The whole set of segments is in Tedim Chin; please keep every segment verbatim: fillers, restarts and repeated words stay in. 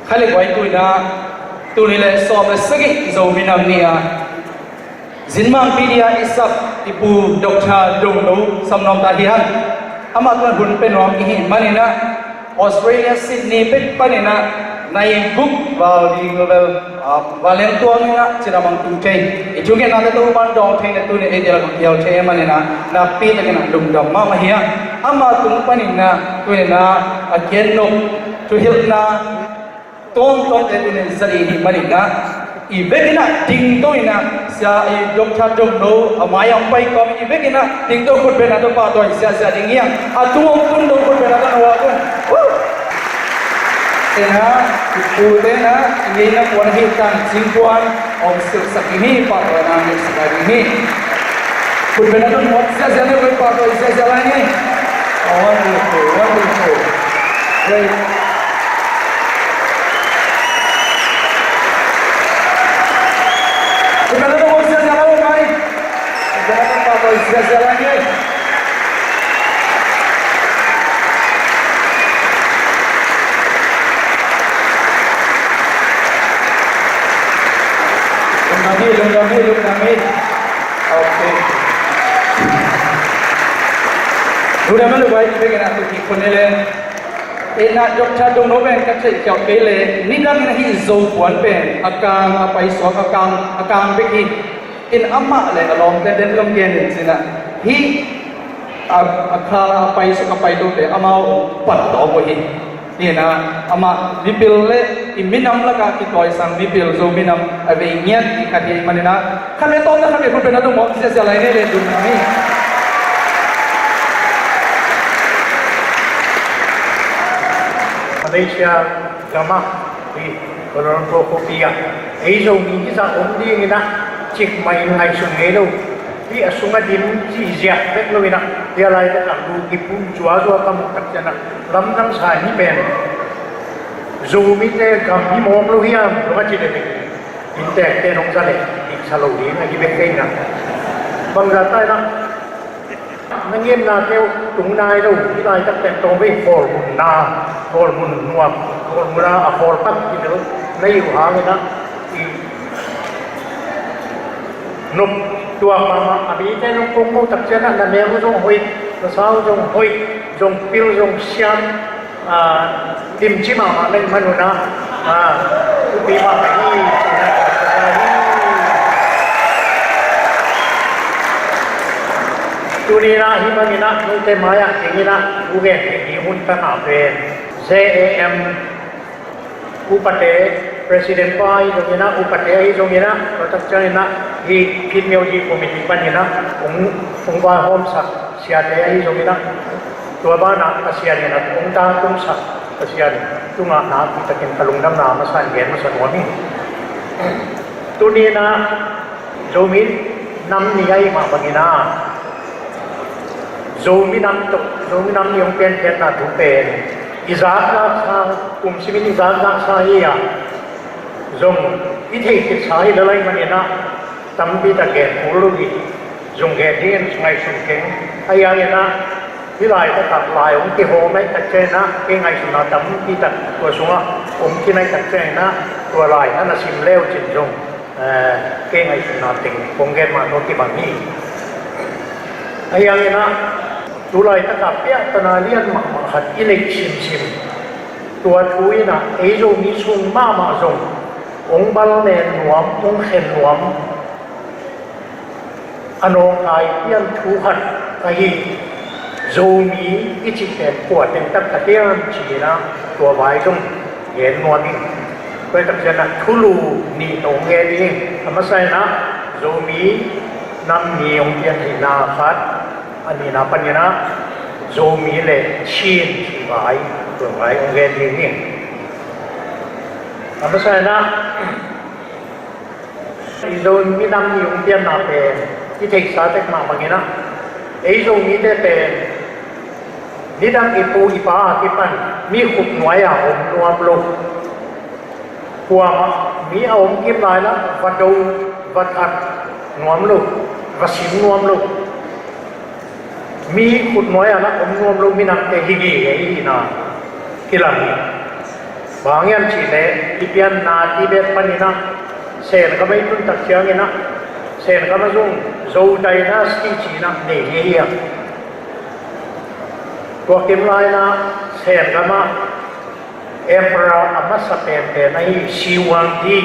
Kha le guai, tu-in ah, tuni le sawm le sagih Zomi Nam Ni-a Zinmang P D-a i sak i pu Doctor Dong No samnuam ta hi hang. Amah tungah hun pia nuam i hih manin ah, Australia Sydney bek panin ah nai guk val ding bel, ah, vanleng tuang in ah cina mang tung thei. I thungetnate Topa'n dawng thei in ah, tuni ei dela kong kial thei manin ah, nakpi takin ah lungdam mahmah hi hang. Amah tung panin ah, tuni-in ah a gen nop, thuhilhna tuamtuamte tuni-in za ding i hih manin ah, i vekin ah dingto in ah, Sia, i Doctor Dong No a mai-ah hong pai kawmin i vekin ah dingto, khutbetna tawh pahtawi ziahziah ding hi hang. A tung hong tun dong, khutbetna tawh na hua kun. Woo! Tena, i pute na, i ngeina puan ahi Tancing puan hong silhsak ding hi, pahtawina hong silhsak ding hi. Khutbetna tawh hong ziahziah ni, pahtawi ziahziah lai ni. Oh, wonderful, wonderful. Great. Khutbetna tawh hong ziahziah lai, oh, mai. Khutbetna tawh pahtawi ziahziah lai ni. Lungdam hi, lungdam hi, lungdam hi. Okay. Lungdam hi, lungdam hi, lungdam hi. Ina Doctor Dong No pen ka theih khial kei leh, nidang in ah hih Zo puan pen a kang a paisuak, a kang, a kang bek hi. In amah le a lawmte den lam gen in cin ah, hih a, a kha a paisuak a paitote amau hong pat tawm uh hi. Hi in ah, amah mipil le i minam lakah kitawisang mipil, Zo minam a vei ngiat i khat hi manin ah, khat le tawmna khat le khutbetna tawh hong ziahziah lai ni le, lungdam hi. Malaysia gamah, hi, Kuala Lumpur khuapi ah, ei Zomi hizah om dingin ah cikmah in ngaihsun ngei lo. Hih a sungah dim cih ziah bek lo in ah, hih a laitakah lu kipu zuazua ka muh tak ciangin ah, lamdang sa hi pen, Zomite gam hi mawk lo hiam, zong a ci leh, innteekte in hong za leh dik sa lo ding ahi bek hi in ah. Bangzah ta in ah, na ngimnate uh tung nai lo, hih laitak pen tawmvei khawlmunna, khawlmun nuam, khawlmun a, a khawl tak hi lo na hi uh hangin ah, i nop tuak mahmah, a mite nong kong muh tak ciangin ah, na neu uh zong hoih, na sa uh zong hoih, zong pil zong siam, ah, limci mahmah na hih manun ah, ah, thupi mahmah hi. Tuni in ah hih bangin ah note mai-ah dingin ah thu gen theih ding hun ka ngah pen, Z A M upate, president pa ahi zongin ah, upate ahi zongin ah, tua tak ciangin ah hih Pit Music Committee panin ah hong, hong vaihawmsak siate ahi zongin ah, tua banah Pasian in ah hong tangtungsak Pasian tungah nakpi takin ka lungdamna masa in gen masa nuam hi. Tuni in ah Zomi Nam Ni ahih mah bangin ah, Zomi Nam tawh, Zomi Nam Ni hong pianphiatna thu pen i zakzaksa, kum simin i zakzaksa hi a, zong i theih khitsa hi lel ahih manin ah, tampi tak gen kul lo hi. Zong gen dingin ngaihsun keng. Ahi hangin ah, hih laitakah lai hong kihawm ahih tak ciangin ah, kei ngaihsutna tampi tak tua sungah hong kinai tak ciangin ah, tua lai na na sim le uh cin zong, eh, kei ngaihsutna teng kong gen mah tawh kibang hi. Ahi hangin ah, tu laitakah piahtana lian mahmah khat i neih simsim, tua thu in ah ei Zomi sung mahmah zong hong ballen nuam, hong khen nuam, a nawngkai pian thu khat ahi, Zomi i cih pen kua teng tak ka hiam ci-in ah, tua vai zong gen nuam ing. Tua tak ciangin ah thulu nih tawh gen ing. A masa in ah Zomi Nam Ni hong piantheihna khat, a nihna panin ah Zomi le Chin cih vai, tua vai hong gen ding hi. A masa in ah, ei Zomi Nam Ni hong pianna pen i theihsa tek mah bangin ah, ei Zomite pen nidang i pu i pa a kipan mi khut nuai-a om nuam lo. Kuamah mi a om kim lai-in ah va do, va that nuam lo, va sim nuam lo. Mi khut nuai-a na om nuam lo minamte hi ngei hi na kilam hi. Bang hiam cih leh i pianna Tibet panin ah Sen gam ah i tun tak ciangin ah Sen gam ah zong Zhou dynasty ci-in ah nei hi a. Tua kim lai-in ah Sen gam ah emperor a masa penpen ahi Shi Huangdi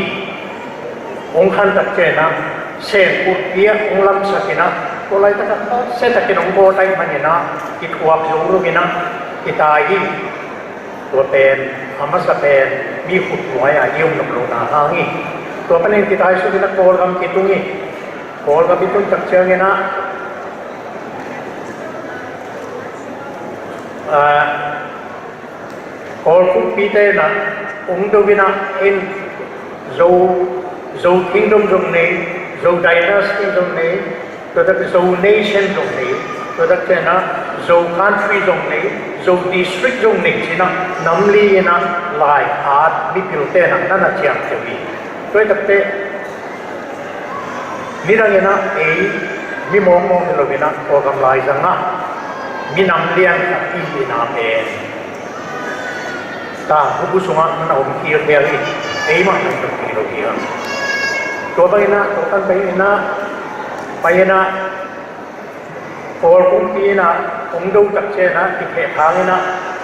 hong khan tak ciangin ah Sen kulhpi ah hong lamsak in ah, tua laitak ah se takin hong gawt ahih manin ah kithuak zo lo in ah kitai hi. Tua pen a masa pen mi khut nuai-ah i om nop lohna hang hi. Tua panin kitai suk in ah Kawlgam kitung hi. Kawlgam i tun tak ciangin ah, ah, Kawl kumpite in ah hong do in ah, en, Zo, Zo Kingdom zong nei, Zo dynasty zong nei, tua tak Zo nation zong nei, tua tak ciangin ah Zo country zong nei, Zo district zong nei ci-in ah nam li-in ah lai at mipilte in ah na na ciamteh uh hi. Tua hi tak teh nidangin ah ei mi mawkmawk hi lo-in ah Kawlgam laizang ah minam lian khat i hihna pen tangthu bu sungah na om kir hi a, ei mah na om kir lo hi a. Tua bangin ah tua kan pai-in ah, pai-in ah Kawl kumpi in ah hong do tak ciangin ah kipheh thang in ah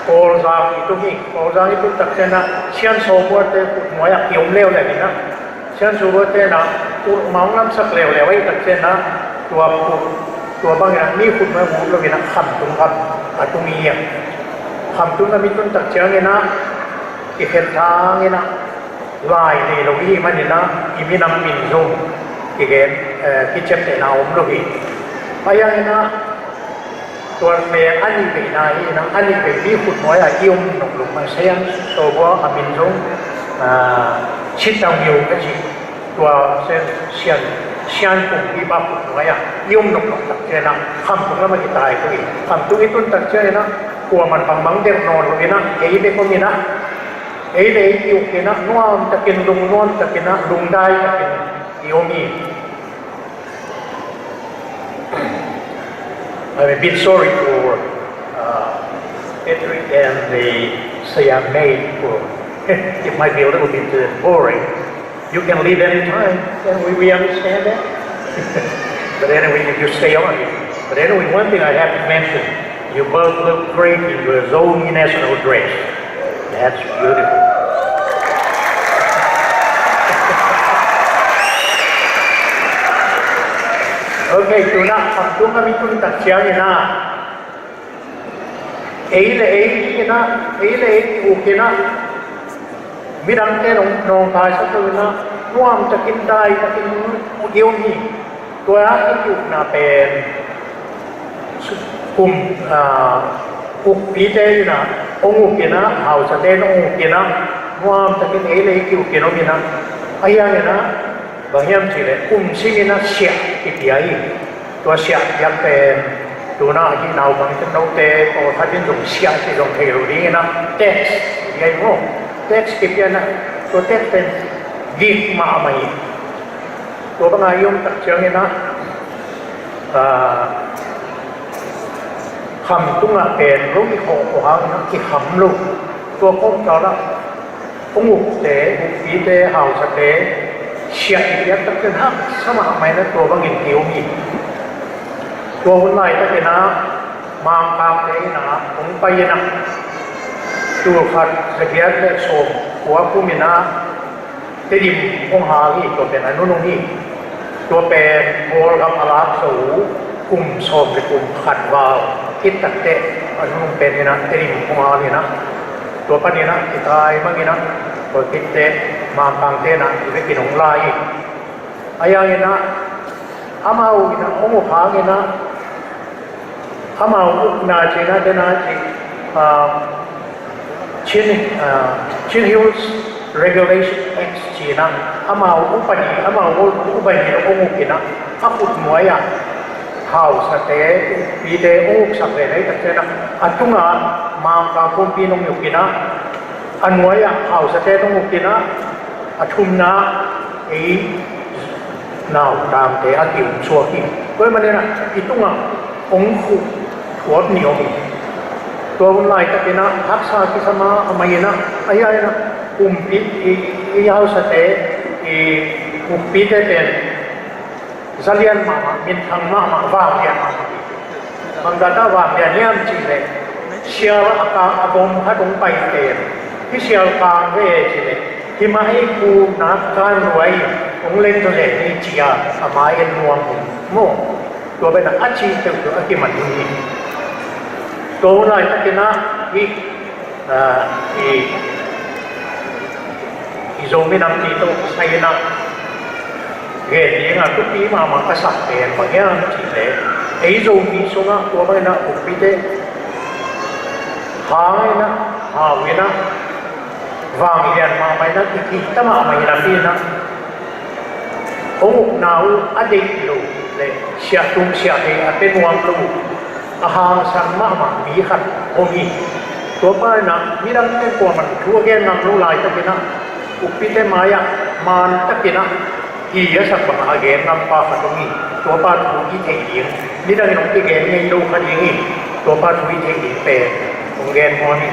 Kawlzang i tun hi. Kawlzang i tun tak ciangin ah Sian Saw Buate khut nuai-ah ki-om leuleu in ah, Sian Saw Buate in ah kulh mah hong lamsak leuleu ahih tak ciangin ah tua kulh, tua bangin ah mi khut nuai-ah ut lo-in ah Khamtung gam a tung hi a. Khamtung gam i tun tak ciangin ah kikhen thang in ah lai nei lo i hih manin ah i minam min zong kigen, eh, kiciamtehna om lo hi. Ahi hangin ah tua pen a nih veina hi in ah, a nih vei mi khut nuai-ah i om nop lo, Sian Saw Bua a min zong, ah, Chin Tang Myo ka ci. Tua Sian, Sian, Sian kumpipa khut nuai-ah i om nop lo tak ciangin ah Khamtung lam ah kitai ko hi. Khamtung i tun tak ciangin ah kuaman bangbang delh nawn lo-in ah ei bek om in ah, ei le ei ki-uk in ah nuam takin, lungnuam takin ah, lungdai takin i om hi. I'm a bit sorry for, uh, Patrick and the Siam mate for it might be a little bit, uh, boring. You can leave any time, and we, we understand that. But anyway, if you stay on. But anyway, one thing I have to mention, you both look great in your Zomi national dress. That's beautiful. Okay, tu-in ah Khamtung gam i tun tak ciangin ah ei le ei ki-uk in ah, ei le ei ki-uk in ah, midangte nawng, nawngkaisak lo-in ah nuam takin, dai takin i om hi. Tua i ki-ukna pen kum, ah, ukpite in ah hong uk in ah, hausate in hong uk in ah, nuam takin ei le ei ki-uk in om in ah, ahi hangin ah bang hiam cih leh kum sim in ah siah kipia hi. Tua siah piak pen tu-in ah hih naupangte, note pawlkhat in zong siah cih zong thei lo ding in ah tax kipia hi maw. Tax kipia in ah tua tax pen gik mahmah hi. Tua banga i om tak ciangin ah, ah, Khamtung ah pen lo i khawh khawh hangin ah kikham lo. Tua kawmkal ah hong ukte, ukpite, hausate siah i piak tak ciang haksa mahmah in ah tua bangin ki-om hi. Tua hun laitakin ah Mangkangte in ah hong pai in ah, tul khat za giat le sawm kua kum in ah Tedim hong hal hi. Tua pen a nunung hi. Tua pen Kawlgam a lak zo uh kum sawm le kum khat val khit tak teh a nunung pen in ah Tedim hong hal in ah, tua panin ah kitai mang in ah, tua khit teh Mangkangte in ah i vekin hong la hi. Ahi hangin ah amau in ah hong uk hangin ah, amau ukna cihna tena cih, ah, Chin, ah, Chin Hills Regulation Act cihna, amau upadi, amau upadi hong uk in ah, a khut nuai-ah hausate, ukpite hong uksak leh, laitak ciangin ah a tungah Mangkang kumpi in hong uk in ah, a nuai-ah hausate in hong uk in ah, a thumna ei nautangte a ki-om suak hi. Tua ahih manin ah i tungah hong khuh thuap ni om hi. Tua hun laitakin ah haksa kisam a, a mai in ah, ahi hangin ah Kumpi i, i hausate, i kumpite pen zalian mahmah, minthang mahmah, vanglian mahmah. Bangzah a vanglian hiam cih leh, sial a kang a bom khat hong pai pen, hih sial kang ve cih leh, hih mah ei ku nak kan luai, hong leng zaw leh ni ci-a, a mai en nuam hi maw. Tua pen a cih peuhpeuh a kiman hi. Tua hun laitakin ah hih, ah, i, i Zomi Nampi tawh kisai-in ah gen dingin ah thupi mahmah ka sak pen bang hiam cih leh, ei Zomi sungah tua bangin ah kumpite hang in ah, hau in ah, vanglian mahmah in ah, kikihta mahmah hi napi-in ah, hong ukna uh a deih lo leh siahtung siahthei a pia nuam lo, a hangsan mahmah mi khat om hi. Tua pa in ah midangte kuaman thu a gen ngam lo laitakin ah, kumpite mai-ah man takin ah hi a sak bangah a gen ngam pa khat om hi. Tua pa thu i thei ding, midangin hong kigen ngei lo kha ding hi. Tua pa thu i thei ding pen hong gen nuam hi.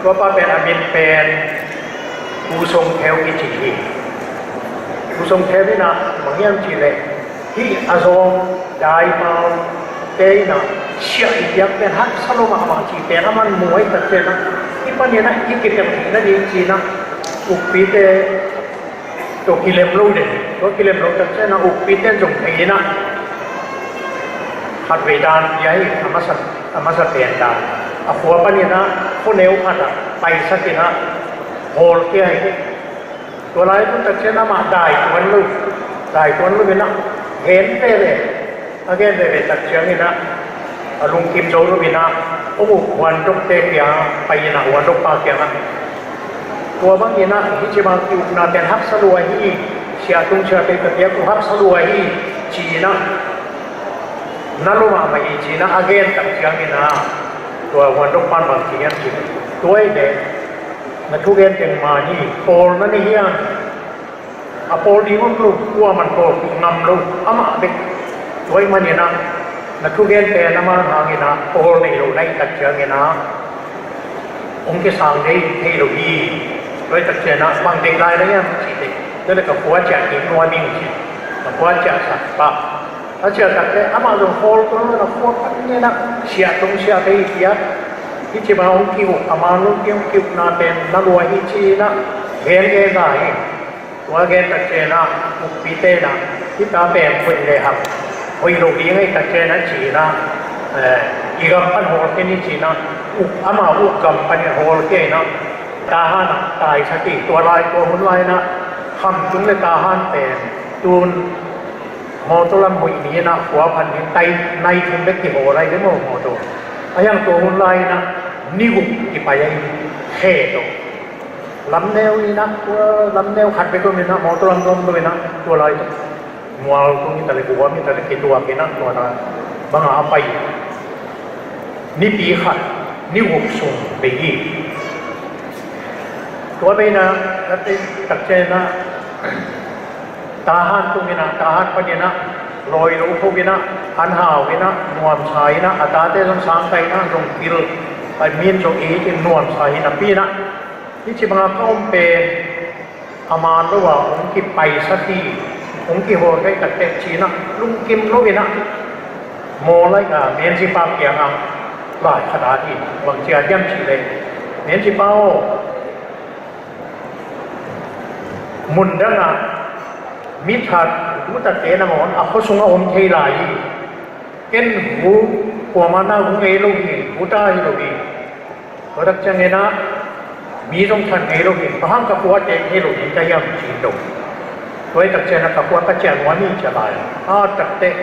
Tua pa pen a min pen Pu Song Theu kici hi. Pu Song Theu in ah bang hiam cih leh, hih a zawng daimaute in ah siah i piak pen haksa lo mahmah cih pen a man muh ahih tak ciangin ah, hih panin ah i kipelh theih nading ci-in ah, kumpite tua kilem lo ding, tua kilem lo tak ciangin ah, kumpite in zong thei in ah, khatvei dan pia hi, a masa, a masa pen dan. A khua panin ah khuaneu khat ah paisak in ah hawlkhia hi. Tua lai tun tak ciangin amah dai tuan lo, dai tuan lo in ah gen veve, a gen veve tak ciangin ah, a lungkim zo lo in ah, hong uk huandokte kiangah pai in ah, huandokpa kiangah, tua bangin ah hih ci bang ki-ukna pen haksa lua hi, siahtung siahthei ka piak uh haksa lua hi, ci-in ah, na lua mahmah hi ci-in ah a gen tak ciangin ah, tua huandokpa in bang ci hiam cih leh, tua hi leh na thugen teng man hi, pawl na nei hiam? A pawl ding om lo, kuaman pawlpih ngam lo, amah bek. Tua ahih manin ah na thugen pen a man hangin ah pawl nei lo na hih tak ciangin ah hong kisang thei, thei lo hi. Tua hih tak ciangin ah bang deih lai na hiam cih leh, tua leh ka khua ciah kik nuam ing ci, ka khua ciahsak pah. A ciah tak leh amah zong hawl tuan lo in ah, khua panin ah siahtung siahthei hi, hih ci bang hong ki-uk, a man lo ki hong ki-ukna pen na lua hi ci-in ah gen gen lai hi. Tua gen tak ciangin ah kumpite in ah, hih ta pen hoih lehang hoih lo ding ahih tak ciangin ah ci-in ah, eh, i gam pan hawlkhia ni ci-in ah, uk, amau uk gam panin hawlkhia in ah, Tahan ah taisak hi. Tua lai, tua hun lai in ah Khamtung leh Tahan pen tun mawtaw lam hoih ni in ah, khua phan ni in ah, nai thum bek kihawl lai ve maw mawtaw. A hiang tua hun lai in ah ni guk kipai ahi, khe tawh. Lamneu in ah, tua lamneu khat bek om in ah, mawtaw lam om lo in ah, tua lai tawh mual tung hi ta leh, guam hi ta leh, kituak in ah, tua lai bangah a pai. Nipi khat, ni guk sung bei hi. Tua bei in ah, tak ciangin ah, Tahan tung in ah, Tahan pan in ah, lawi lo kho in ah, an hau in ah, nuamsa in ah, a tate zong sangta in ah, zong pil, a min zong it in nuamsa hi napi-in ah, hih ci bangah ka om pen a man lo a hong kipaisak hi, hong kihawl thei tak teh ci-in ah, lungkim lo in ah, maw lai-ah Menzipa kiangah lai khat at hi. Bang ci hiam cih leh, Menzipa aw, mundang ah mi that, hu thatte nangawn a khua sungah om thei lai hi. Ken hu, kuamah na hu ngei lo hi, hu ta hi lo hi. Tua tak ciangin ah mi zong that ngei lo hi. Bang hang ka khua teng hi lo hi ka hiam ci-in dong. Tua hi tak ciangin ah ka khua ka ciah nuam hi ci lai. A tak teh,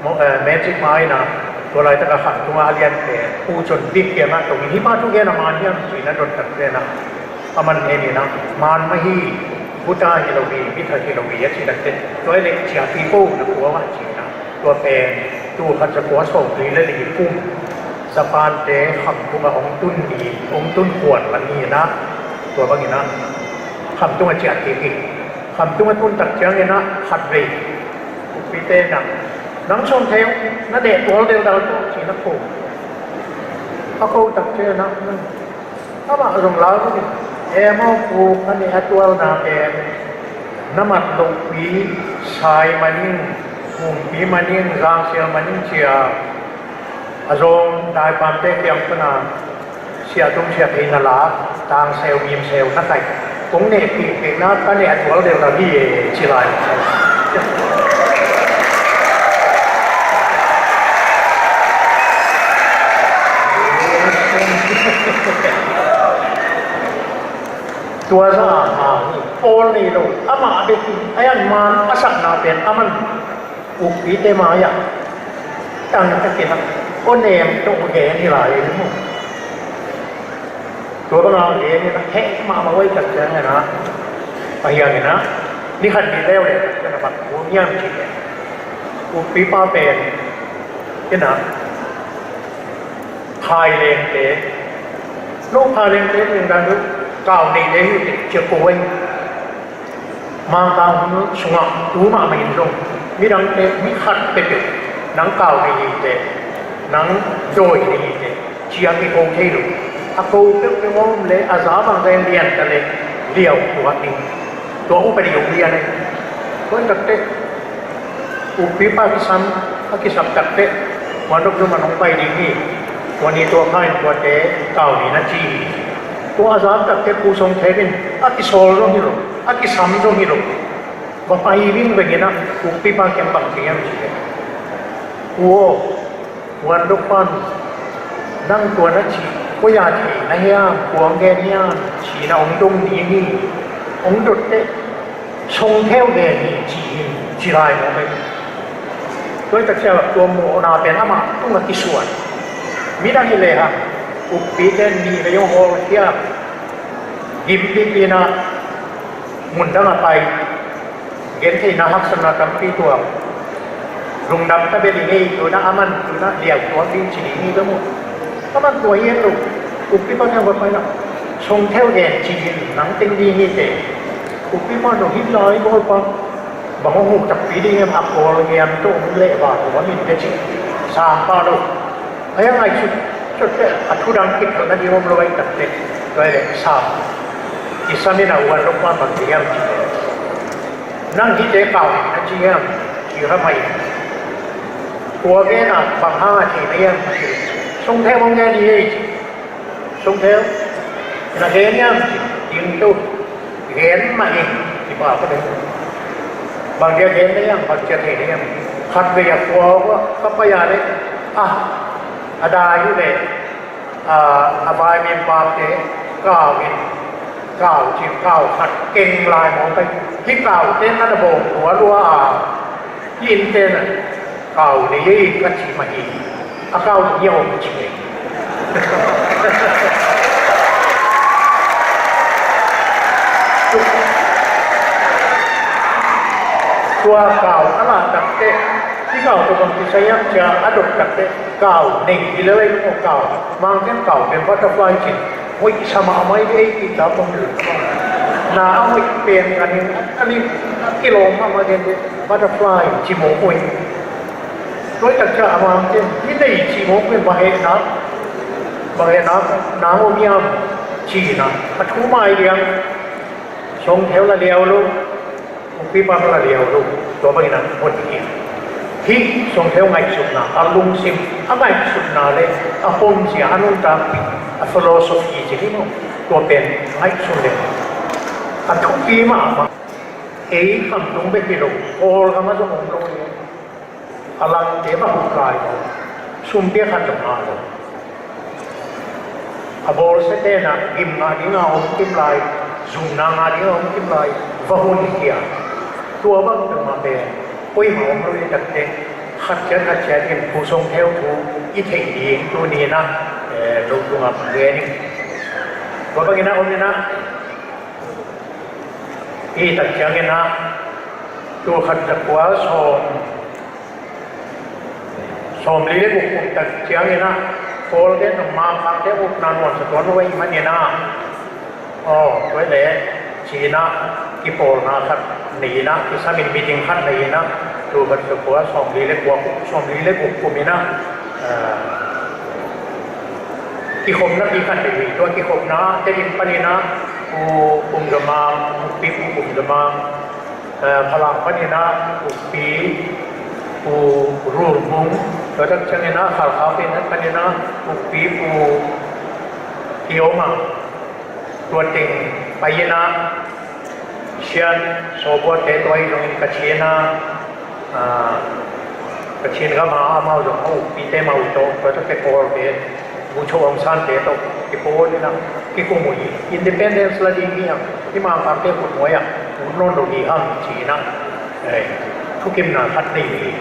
maw, eh, Menzipa in ah, tua laitak a Khamtung a liante Pu Cun Bik kiangah tong in, hih pa thugen a man hiam ci-in a dot tak ciangin ah, a man ngen in ah, man mah hi, hu ta hi lo hi, mi that hi lo hi, a ci tak teh. Tua hi leh ciahpih bo, na khua ah ci-in ah. Tua pen tul khat za kua sawmli leh li kum Japan-te Khamtung ah hong tun ni, hong tun khuan pan ni in ah, tua bangin ah Khamtung ah ciah kik hi. Khamtung ah tun tak ciangin ah khatvei kumpite in ah, nang Song Theu, na deh tual deldal tawh ci-in a ko. A ko tak ciangin ah, hmm, amah zong lau lo hi. Em aw, pu, ka nih a tualna pen na mat lohpi, Sai manin, Kumpi manin, Zangsial manin cia a zawng daipamte kiang pana siahtum siahthei na lak, tangseu mimseu na kaih, kong nehpih kekna ka nih a tual deuh na hi e, ci lai. Tua za a hang hi, pawl nei lo, amah bek hi, a yan man a sakna pen a man ukpite mai-ah tangtakin a aw nem tawh gen hi lai hi mu. Tua banga gen hi na heh mahmah uai tak ciangin a, a hiangin a, ni khat ni leu le tak ciangin a bang tua niam ci ukpipa pen in a, Phailengte, no phailengte ning dan duh, kau neite hi uh teh, cia ko ei. Mangkang hun sungah tu mahmah in zong midangte, mi khat peuhpeuh nang kau nei hi teh, nang dawi nei hi teh, cia kiko thei lo. A ko peuhpeuh om le a za bang zen lian ta le liau tuak ding. Tua upadi hong lian ei. Tua takte ukpipa kisam, a kisam takte, Muan Dok Zuma nong pai ding hi. Tua ni tua kha in tuate kau ni na ci hi. Tua a zak takte Pu Song Thep in a kisawl zong hi lo, a kisam zong hi lo. Va pai vingveng in a ukpipa kiang bang ci hiam ci le, Pu aw, Muan Dok pan nang tua na cih koi-a thei na hiam, kua hong gen hiam, ci-in a hong dong ding hi. Hong dot teh Song Thep gen hi ci hi, ci lai mawk ei. Tua hi tak ciang tua mawhna pen amah tungah kisuan. Midang hi lehang ukpite nih vei hong hawlkhia, gimpipi in a mun dangah pai, gentheihna haksatna tampi tuak. Lungdam ta bel i ngei, tu-in a man tu-in a liau tuak ding ci ding hi ka mu. A man tua hi en lo. Ukpipa kiang va pai na, Song Thep gen ci-in nang teng ding hi teh. Ukpipa zong hi lai bawl pa. Bang hong huk takpi ding em, a pawl ngiam tawh hong leh va tua min te ci. Sang pa lo. A hiang ngaihsut, sut teh a thu dang kithal nading om lo ahi tak teh. Tua hi leh sang kisam in a Muan Dok pan bang ci hiam ci. Nang hihte kau in na ci hiam ci kha mai. Tua gen a bang hang a thei na hiam ci. Song Thep hong gen hi ei ci. Song Thep na gen hiam ci. Ding tu gen mah in ci pa ka ding. Bang dia gen na hiam, bang dia thei na hiam. Khat vei a khua ka pai a le, ah, a dai uh le, a, a vaimim pamte kau in, kau cin kau khat keng lai mawk ei. Hih kaute na na bawng lua lua a, hih innte na kau nei ei ka ci mah hi. A kau in hia om ci ei. Tua kau a lah tak teh, hih kau tua bang kisai hiam ci a dot tak teh, kau nei hi lel ei maw kau. Mangkang kau pen butterfly cin. Hoih sa mahmah ei, ei kikap om ding. Na a hoih pen kan in, a lim, a kilawm mahmah den ding. Butterfly ci mawk ei. Tua hi tak ciang a Mangkang in, hih nei ci mawk ei, bang hehna, bang hehna nang om hiam ci-in a, a thu mai liang. Song Thep la liau lo. Ukpipa la liau lo, tua bangin a hon hi. Hih Song Thep ngaihsutna, a lungsim, a ngaihsutna le a honzia, a nuntakpih, a philosophy ci hi maw, tua pen ngaihsun le a thupi mahmah. Ei khamtung bek hi lo, Kawlgam ah zong om lo hi. A langte va huk lai lo, sum pia khat zong ngah lo. A bawlsia ten a gim ngah ding a om kim lai, zumna ngah ding a om kim lai, va hun hi a. Tua bang peuhmah pen koimah om lo hi tak teh, khat ciat khat ciat in Pu Song Thep thu i theih ding tuni in a, eh, lo tungah gen ing. Tua bangin a om in a, i tak ciangin a, tul khat za kua sawm Sawmli le guk kum tak ciangin ah, Kawlte nong Mangkangte ukna nuamsa tuan uh ahih manin ah, aw, tua hi leh ci-in ah kipawlna khat nei-in ah, kisam in meeting khat nei-in ah, tul khat za kua sawmli le kua, sawmli le guk kum in ah, ah, kikhopna pi khat nei hi. Tua kikhopna te in panin ah, Pu Pum Za Mang, Ukpi Pu Pum Za Mang, eh, Falam panin ah Ukpi Pu Rul Hmung, tua tak ciangin ah Khalkha panin ah Ukpi Pu Kio Mang, tua teng pai-in ah Shan Sawbuate tua hi zongin Kachin ah, ah, Kachin gam ah amau zong a ukpite mah uh tawh, tua tak teh Kawlte, Bogyoke Aung San te tawh kipawl in ah kikum uh hi. Independence la ding hi hang, hih Mangkangte khut nuai ah ut nawn lo ding hi hang ci-in ah, eh, thukimna khat nei uh hi.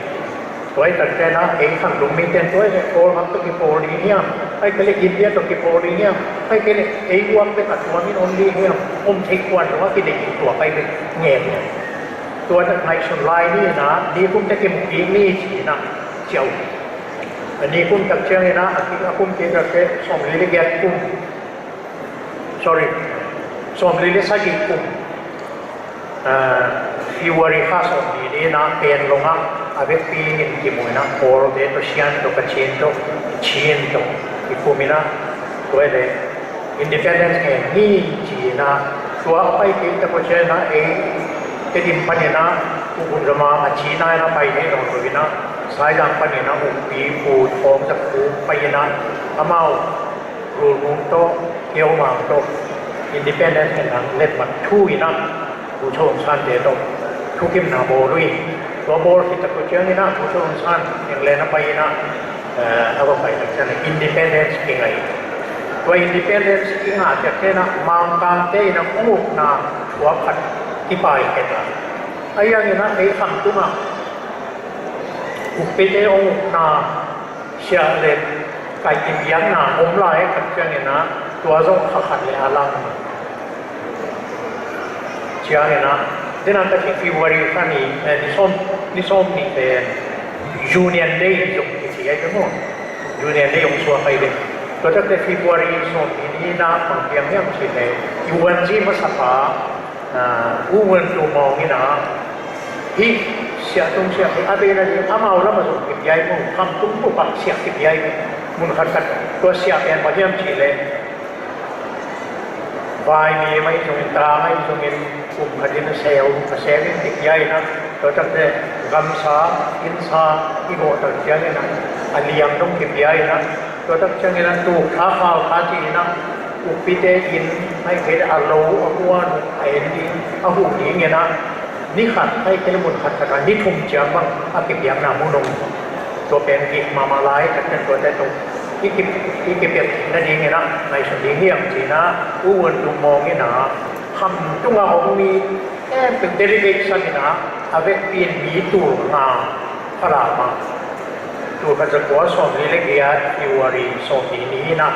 Tua hi tak ciangin ah ei Khamtung mite in tua hi leh Kawlgam tawh kipawl ding hiam, ahih kei leh India tawh kipawl ding hiam, ahih kei leh ei guam bek a tuamin om ding hiam, om theih kuan zong a kideih hi, tua pai bek ngen hi. Tua ngaihsun lai ni in ah, nikum teh kimu kik ni ci-in ah ciah uh hi. A nikum tak ciangin ah, a ki, a kum kik tak teh sawmli le giat kum, sorry, sawmli le sagih kum, ah, February kha sawmnih ni in ah Panglong ah a vekpi in kimu in ah, Kawlte tawh, Shan tawh, Kachin tawh, Chin tawh kikum in ah, tua hi leh independence ngen ni ci-in ah, tua a pai kik tak uh ciangin ah ei Tedim panin ah Pu Pum Za Mang a ci nai in ah pai thei nawn lo in ah, Saidang panin ah Ukpi Pu Thawng Za Khup pai-in ah, amau Rul Hmung tawh, Kio Mang tawh independence ngen nang letmat thu in ah, Bogyoke Aung San te tawh thukimna bawl uh hi. Tua bawl khit tak uh ciangin ah Bogyoke Aung San England ah pai-in ah, eh, a va pai tak ciangin ah independence kingah hi. Tua independence kingah tak ciangin ah Mangkangte in ah hong ukna thuak khat kipai khia ta. Ahi hangin ah ei Khamtung ah ukpite hong ukna siah le kai kipiakna om lai tak ciangin ah, tua zong kha khat le a lang ciangin ah, den a tak hi February kha ni, eh, ni sawm, ni sawmnih pen Union Day zong kici ahi ve maw. Union Day hong suak ahi ve. Tua tak teh February sawmnih ni in ah bang piang hiam cih leh, U N G masapa, ah, U Nguan Tuo Maung in ah, hih siah tung siah hi a, a beina ding amau lam ah zong kipia hi maw, Khamtung bup ah siah kipia hi, mun khat khat. Tua siah pen bang hiam cih leh, vaimim ahi zongin, tang ahi zongin, kum khat in a seu, a seu in kipia in ah, tua tak teh gamsa, innsa i gawh tak ciangin ah, a liam dong kipia in ah, tua tak ciangin ah tukha khalkha ci-in ah, ukpite inn, ahih kei leh a lo, a muan, a en ding, a huh dingin ah, ni khat ahih kei leh mun khat khat ah ni thum ciang bang a kipiakna mun om. Tua pen gik mahmah lai tak ciang tuate tawh i ki, i kipia theihna dingin ah ngaihsun ding hi hang ci-in ah U Nguan Tuo Maung in ah, Khamtung ah om mi khempeuh delegate sanin ah, a vekpi in mi tul nga Falam ah, tul khat za kua sawmli le giat February sawmnih ni in ah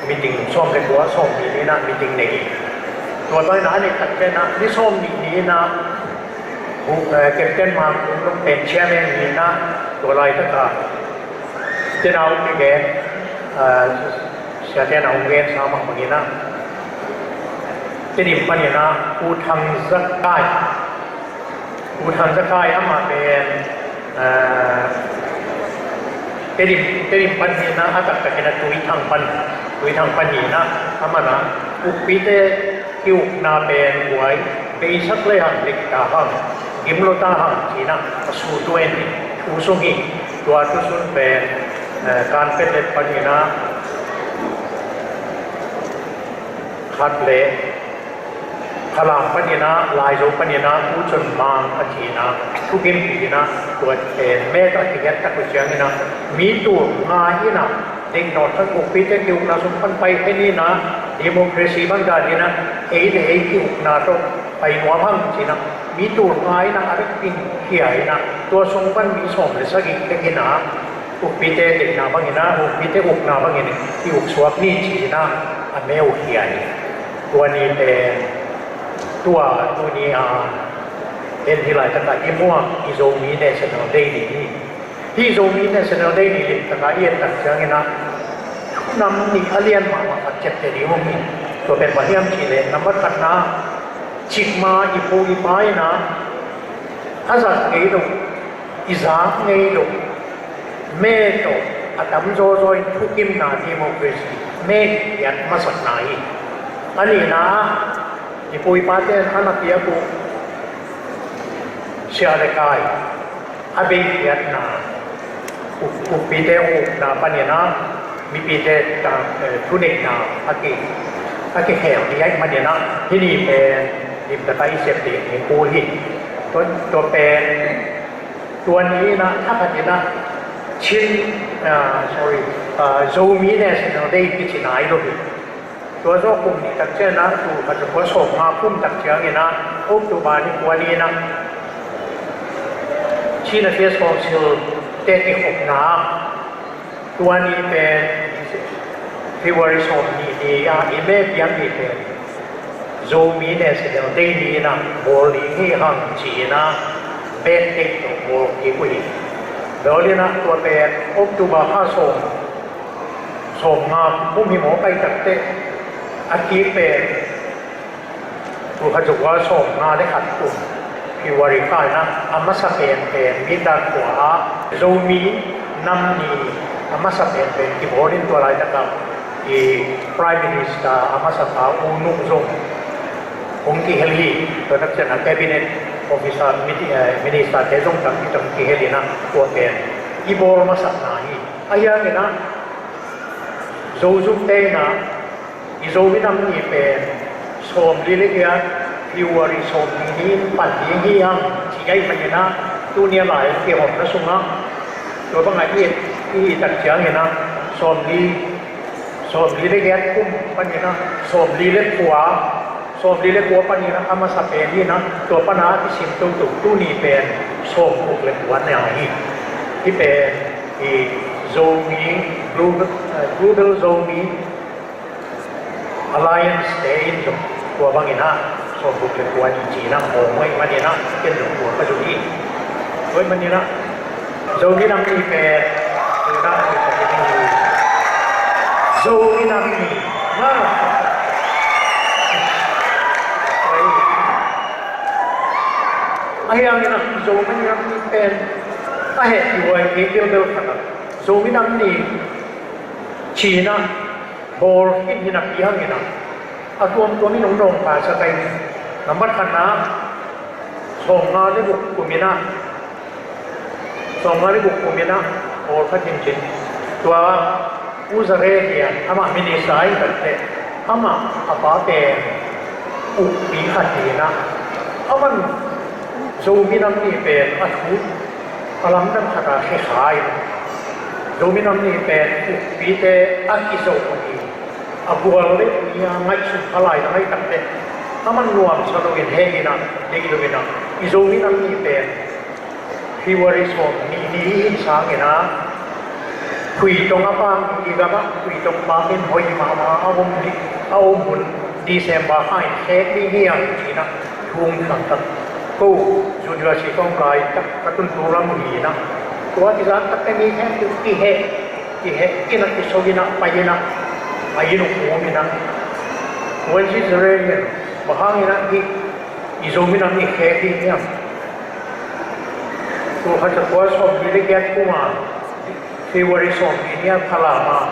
meeting, sawm le kua sawmnih ni in ah meeting nei hi. Tua tua in ah a neih tak ciangin ah ni sawmnih ni in ah, eh, Captain Mang Kung Lung pen chairman ni in ah, tua laitak ah Tedim a hong kigen, ah, Sia Tedim a hong gensa mah bangin ah, Tedim panin ah Pu Thang Za Kai, Pu Thang Za Kai amah pen, ah, Tedim, Tedim pan hi in ah, a taktakin ah Tuithang pan, Tuithang pan hi in ah, amah in ah ukpite kiukna pen guai, beisak lehang, lei ta hang, gim lo ta hang ci-in ah a sut uh en hi, thu sung hi. Tua thu sung pen, eh, Kanpetlet panin ah khat le, Falam panin ah, Laizo panin ah, Pu Chun Mang a ci-in ah thukim hi in ah, tua pen met a kihiat tak uh ciangin ah, mi tul nga in ah, deih nawn khat, ukpite kiukna sung pan pai khin in ah, democracy bang danin ah ei le ei kiukna tawh pai nuam hang ci-in ah, mi tul nga in ah a vekpi in khia in ah, tua sung pan mi sawm le sagih bek in ah ukpite deihna bangin ah, ukpite ukna bangin kiuk suak ni ci-in ah a meu khia hi. Tua ni pen tua tuni a en hi laitak ah i muak i Zomi National Day ni hi. Hih Zomi National Day ni limtak a i et tak ciangin ah, thu nam nih a lian mahmah khat ciapteh ding om hi. Tua pen bang hiam cih leh, nambat khatna, cikmah i pu i pa in ah a zat ngei lo, i zak ngei lo, me tawh a tamzaw zaw in thukimna, democracy, me i hiat masakna hi. A nihna, i pu i pate in a na piak uh siah le kai, a beikhiatna, u-, ukpite ukna panin ah mipite ta, eh, thuneihna a ki, a kikhel hi ahih manin ah, hih ni pen limtak a i sep ding hi kul hi. Tua, tua pen, tua ni in ah, a khat in ah, Chin, ah, sorry, ah, Zomi National Day kici nai lo hi. Tua zawh kum nih tak ciangin ah, tul khat za kua sawmnga kum tak ciangin ah, October ni kua ni in ah, Chin Affairs Council te kikhopna, tua ni pen February sawmnih ni a i me piang ni pen Zomi National Day ni in ah bawl ding hi hang ci in ah, bet date tawh bawl kik uh hi. Bawl in ah tua pen October kha sawm, sawmnga kum hi maw, pai tak teh a kik pen tul khat za kua sawmnga le khat kum February kha in ah, a masa penpen Mindat khua ah Zomi nam ni a masa penpen kibawl in, tua laitak ah i Prime Minister a masa pa U Nu zong hong kihel hi. Tua tak ciang a Cabinet Officer, mini-, eh, Minister te zong tampi tam kihel in ah, tua pen i bawl masakna hi. Ahi hangin ah, Zozumte in ah, i Zomi nam ni pen sawmli le giat, February sawmli ni in pan ding hi hang ci ahih manin ah, tuni a lai kihawmna sungah tua bangah i, i hih tak ciangin ah, sawmli, sawmli le giat kum panin ah, sawmli le kua, sawmli le kua panin ah a masa pen hi in ah, tua pan a kisim toto tuni pen sawmguk le kua na hi. Hih pen i Zomi, Global, eh, Global Zomi Alliance te in zong tua bangin ah sawmguk le kua ni ci in ah hong ahih manin ah, ken zong tua ka zong hi. Tua ahih manin ah Zomi nam ni pen, tua in ah, Zomi nam ni, na. Ahi hangin ah Zomi nam ni pen a hehpih huai kei bilbel khat ah, Zomi nam ni ci in ah bawl khin hi napi hangin ah, a tuamtuam in hong nawngkaisak hi. Nambat khatna, sawmnga le guk kum in ah, sawmnga le guk kum in ah bawl kha cincin. Tua U Zare Lian, amah minister ahih tak teh, amah a pa pen ukpi khat hi in ah, aman Zomi nam ni pen a thu a lamdang khat a khia kha in, Zomi nam ni pen ukpite a kizo uh hi. A gual le nia ngaihsun kha lai, a ngaih tak teh, aman nuamsa lo in, heh in ah, deih lo in ah, i Zomi nam ni pen February sawmnih ni i hih sangin ah, Khuitong a pang, i gam ah Khuitong pang in hoih mahmah a om di, a om hun December kha in khek ding hi hang ci in ah, thu hong thang tak. Ko Junior si kong kai tak ka tun tu lam hi in ah, tua kizan tak te mi khek tu kiheh, kiheh in ah, kiso in ah, pai in ah, a inn uh um in ah. Wen si Zare Lian, bang hangin ah hih i Zomi nam ni khek ding hiam? Tul khat za kua sawmli le giat kum a February sawmli ni a Falam ah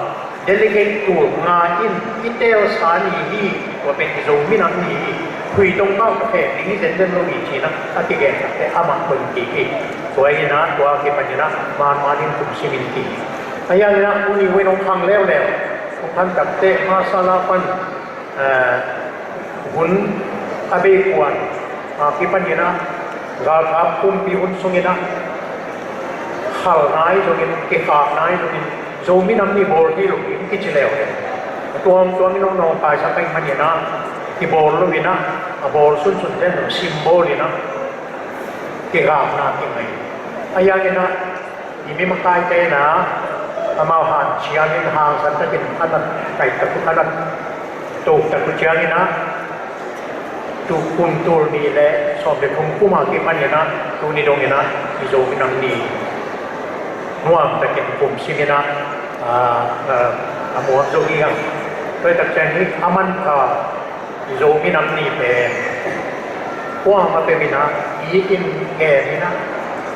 delegate tul nga in i telsa ni hi. Tua pen i Zomi nam ni hi. Khuitong pau ka khek ding hi zenzen lo hi ci in ah a kigen tak teh amah koih kik hi. Tua in ah, tua kipan in ah manman in kum sim in kik hi. Ahi hangin ah tuni wen hong khang leuleu, hong khang tak teh, Marshall a pan, eh, hun a bei kuan, ah, kipan in ah, galkap pumpi hun sung in ah, khalna hi zongin, kikhakna hi zongin, Zomi nam ni bawl hi lo in kici leuleu. A tuamtuam in hong nawngkaisak ahih manin ah, kibawl lo in ah, a bawl sunsun ten lo, sim bawl in ah, kigakna kingai. Ahi hangin ah, i mi makaite in ah, amau hanciam in hangsan takin a na kai tak uh, a na tuk tak uh ciangin ah, tu kum tul nih le sawm le thum kum a kipan in ah, tuni dong in ah i Zomi nam ni nuam takin kum sim in ah, ah, ah, a muak zo hi hang. Tua tak ciang hi a manpha i Zomi nam ni pen kuamah peuh in ah it in gen in ah,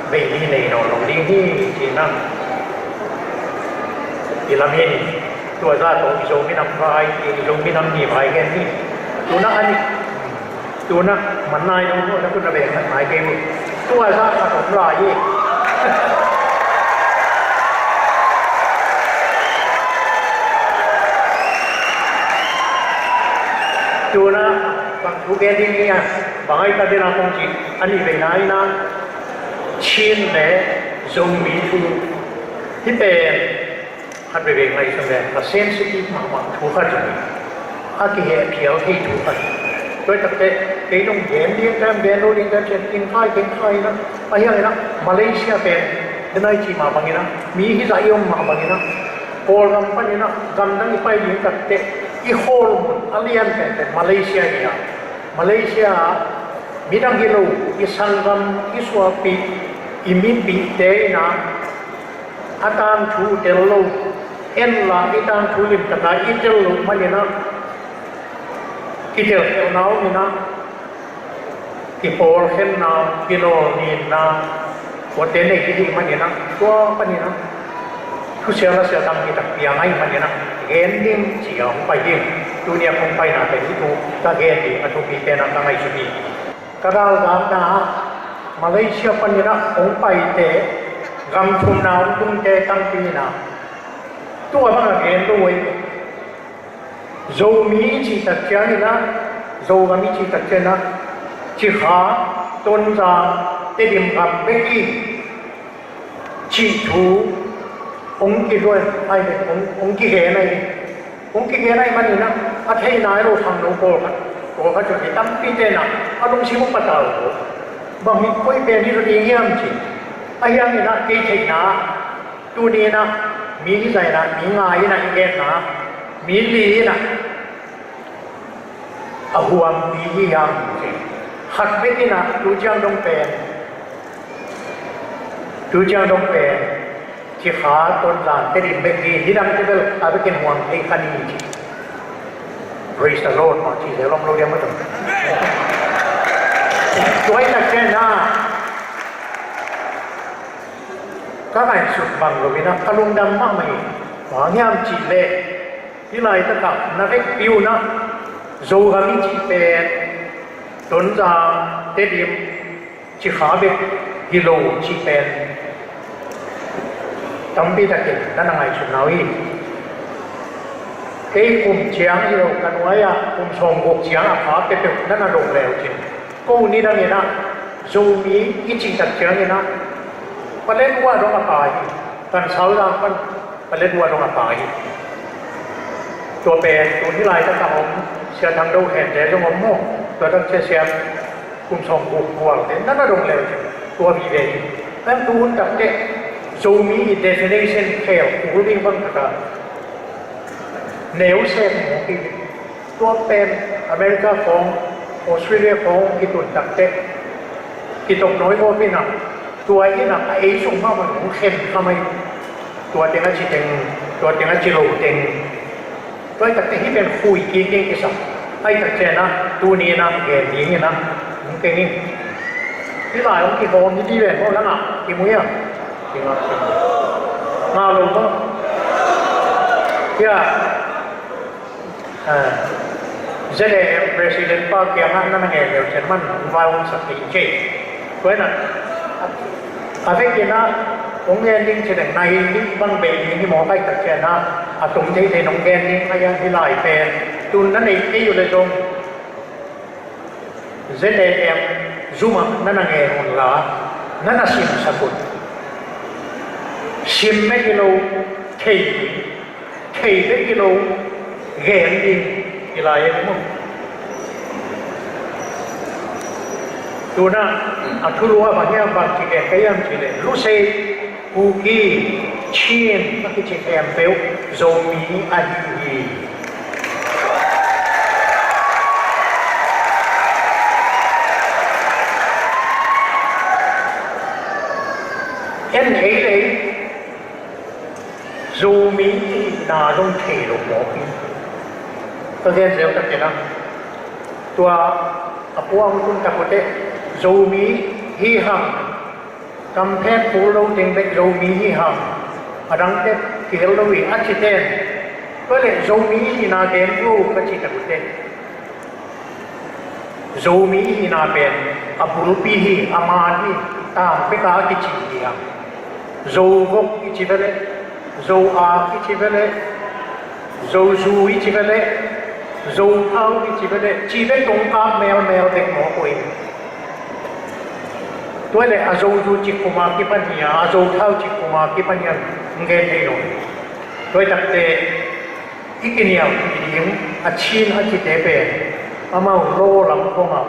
bei ni nei nawn lo ding hi ci in ah, i lam in, tua zah tawh i Zomi nam vai, i Zomi nam ni vai gen hi. Tuna a nih, tuna man nai lo, na kun na beng na nai kei mu. Tua za khat om lai hi. Tuna bang thu gen ding hi a, bang ai ta dena kong ci, a nih vei nai na, Chin le Zomi thu hi pen. Khat veve ngaihsun le a sensitive mahmah thu khat zong hi. A kihehphial thei thu khat. Tua takte kei zong gen ding tem, gen lo ding tem, cian king khai, king khai na. A hiang ina Malaysia pen, denai ci mah bangina, mi hi zah i om mah bangina, Kawlgam panina, gamdang i pai ding takte, i khawl mun a lian pen pen Malaysia hi a. Malaysia ah midang hi lo, i sanggam, i suahpih, i mipihte ina, a tangthu tel lo, en la i tangthu limtaka i tel lo manina, kiteltelna omina, kipawlkhenna, kinawlninna, kuate nei kidih manina, tua panina, thusia lasia tang kitak piang ahi manina, gen ding cia hong pai ding, tunia kong paina pen hi tu, ka gen ding a thupi tena ka ngaihsut hi. Ka galvakna ah Malaysia panin ah hong paite, gam thumna hong tungte tampi in ah tua bang a gen lo uh hi. Zomi i cih tak ciangin ah, Zogam i cih tak ciangin ah, Cikha, Tonzang, Tedim gam bek hi cih thu hong kiluan ahi ve, hong, hong kigen ahi ve. Hong kigen ahi manin ah, a thei nai lo khangno pawlkhat, pawlkhat zong hi, tampite in ah a lungsim hong patau lo. Bang hi, koi pen hi zaw ding hiam ci. A hiangin ah kei theihna ah, tuni in ah mi hi zah in ah, mi nga in ah i genna ah, mi li in ah a huampi hi hiam ci. Khat bek in ah tu ciang dong pen, tu ciang dong pen, Cikha, Tonzang, Tedim bek hi, nidang te bel a bekin huam thei kha ni ci. Praise the Lord mah ci zel om lo diam a tung. Tua hi tak ciang ah ka ngaihsut bang lo in ah ka lungdam mahmah hi. Bang hiam cih leh, hih laitak ah na vekpi un ah Zogam i cih pen Tonzang, Tedim, Cikha bek hi lo cih pen tampi takin na na ngaihsutna uh hi. Kei kum ciang hi lo, ka nuai ah kum sawmguk ciang a pha peuhpeuh na na dong le uh cin. Ko nidang in ah Zomi i cih tak ciangin ah Paletwa dong a pha hi. Kan Sauzang pan Paletwa dong a pha hi. Tua pen tun hih laitak a om Sia Thang Do Khen te zong om maw? Tua tak ciang Sia kum sawmguk bual te na na dong le uh cin. Tua vive hi. Kan tu hun tak teh Zomi i definition khel kul ding bang khat a neu sek mawk hi. Tua pen America khawng, Australia khawng kitun tak teh kitoknawi mawk in ah, tua in ah a ei sung mahmah hong khen kha mai. Tua teng a ci teng, tua teng a ci lo teng. Tua hi tak teh hih pen khui kik ding kisam. Ahih tak ciang ah tuni in ah gen ding in ah hong keng in. Hih lai hong kihawm hi ding ven maw, nang ah kimu hiam? Nga lo maw? Hia. Ah, Z A M President pa kiangah na na ngen leu ciang man hong vai hong sak ding ci. Tua in ah a vekin ah hong ngen ding ci leng nai ding bang bei ding hi mawk ahih tak ciang ah a tum theithei nong gen ding a, hih lai pen tun na neih kei uh leh zong Z A M zum ah na na ngen un la, na na simsak un. Sim bek hi lo, thei ding, thei bek hi lo, gen ding hi lai hi maw. Tun ah a thulu ah bang hiam, bang ci gen ka hiam cih leh, Lusei, Kuki, Chin a kici khempeuh Zomi ahi hi. En ei lei Zomi i hihna zong thei lo mawk hi. Ka gen zel ka kena. Tua a puang tun tak uh teh Zomi hi hang, kamphet pul lo teng bek Zomi hi hang, a dangte kihel lo hi a ci ten. Tua leh Zomi i hihna gen uh ka ci tak uh teh Zomi i hihna pen a bulpi hi, a man hi, tangpeka a kici hi hang. Zovok i ci ve leh, Zo-ak i ci ve leh, Zozu i ci ve leh, Zothau i ci ve leh, ci ve tungkap melmel bek mawk uh hi. Tua leh a Zozu cik kuma kipan hi a, a Zothau cik kuma kipan hi a, hong gen thei lo. Tua hi takte i kinial i ding a Chin a cite pen amau law lam khawngah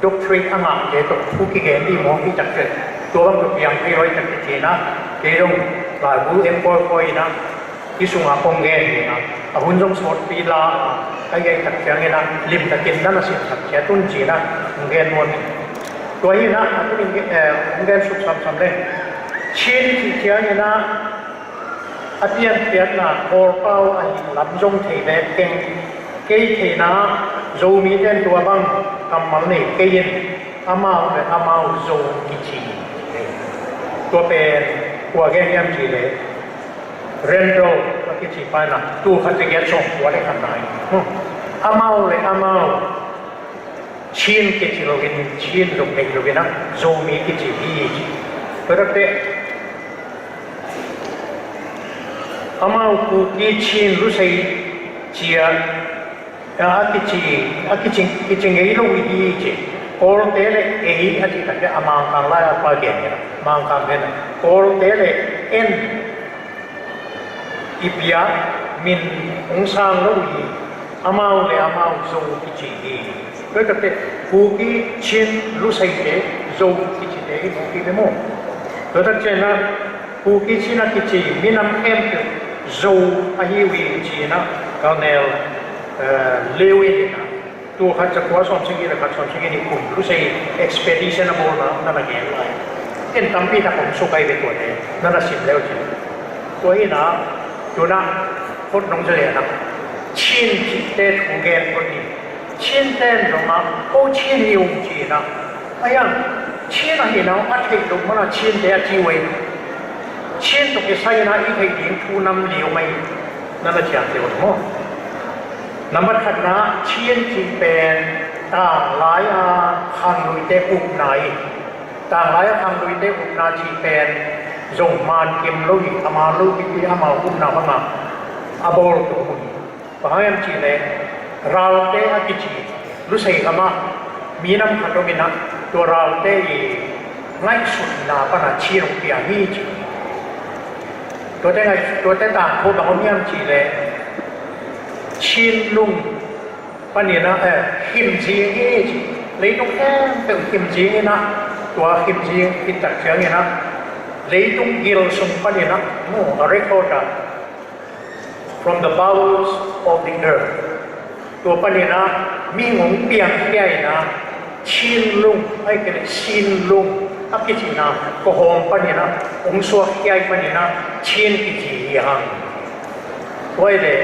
doctorate a ngahte tawh thu kigen dih maw, hi takte tua bang tawh piang thei lo hi takte ci-in ah, kei dong laibu en kawikawi in ah, hih sungah kong gen hi in ah, a hun zong sawtpi la a, a hi tak ciangin ah limtakin na na simsak ciat un ci-in ah hong gen nuam hi. Tua hi in ah a tunin, eh, hong gen suk samsam leng, Chin cih ciangin ah a pianpiakna Kawlpau ahih lam zong thei ve keng. Kei theihna ah Zomite in tua bang kammal nei kei in, amau le amau Zo kici. Tua pen kua gen hiam cih leh Randall a kici pa in ah, tul khat za giat sawmkua le khat na hi. Hmm. Amau le amau Chin kici loin, Chin zong nei loin ah Zomi kici hi ci. Tua takte amau Kuki Chin Lusei ci-a a kici, a kici, kici ngei lo hi ci. Kawlte le ei a cih takte a Mangkang lai-a pa gen hi a, Mangkang gen a, Kawlte le en i piak min hong sang lo hi. Amau le amau Zo kici hi. Tua takte Kuki, Chin, Luseite, Zo kicite hi, Kuki le maw. Tua tak ciangin ah Kuki, Chin a kici minam khempeuh Zo ahi uh hi ci-in ah Colonel, eh, Lewin in ah tul khat za kua sawmsagih le khat, sawmsagih le nih kum Lusei expedition a bawlna na na gen lai. En tampi tak om suk ahi ve tuate, na na sim le uh ci. Tua hi in ah, tu-in ah phot nong za leh na, Chin cihte thu gen phot ni. Chinte in zong ah, ko Chin hi ung ci-in ah, a hiang, Chin ahihna a theih loh manin Chinte a ci uh hi. Chin tawh kisai in ah i theih ding thu nam li om ahi, na na ciamteh uh maw. Nambat khatna, Chin cih pen tanglai-a khangluite upna hi. Tanglai-a khangluite upna cih pen zong man kim lo hi, a man lo pipi, amau upna bangah a bawl tung uh hi. Bang hang hiam cih leh Ralte a kici Lusei gamah minam khat om in ah, tua Ralte i ngaihsutna pan a Chin hong piang hi ci. Tuate ngaih, tuate tangthu bang om hiam cih leh Chinlung panin ah, eh, himzing hi ci. Leitung khempeuh himzing in ah, tua himzing hi tak ciangin ah leitung gil sung panin ah, mu a record ah, from the bowels of the earth. Tua panin ah mihing hong piangkhia in ah, Chinlung, ahih kei leh Sinlung a kicihna kawhawm panin ah hong suakkhia ahih manin ah Chin kici hi hang. Tua hi leh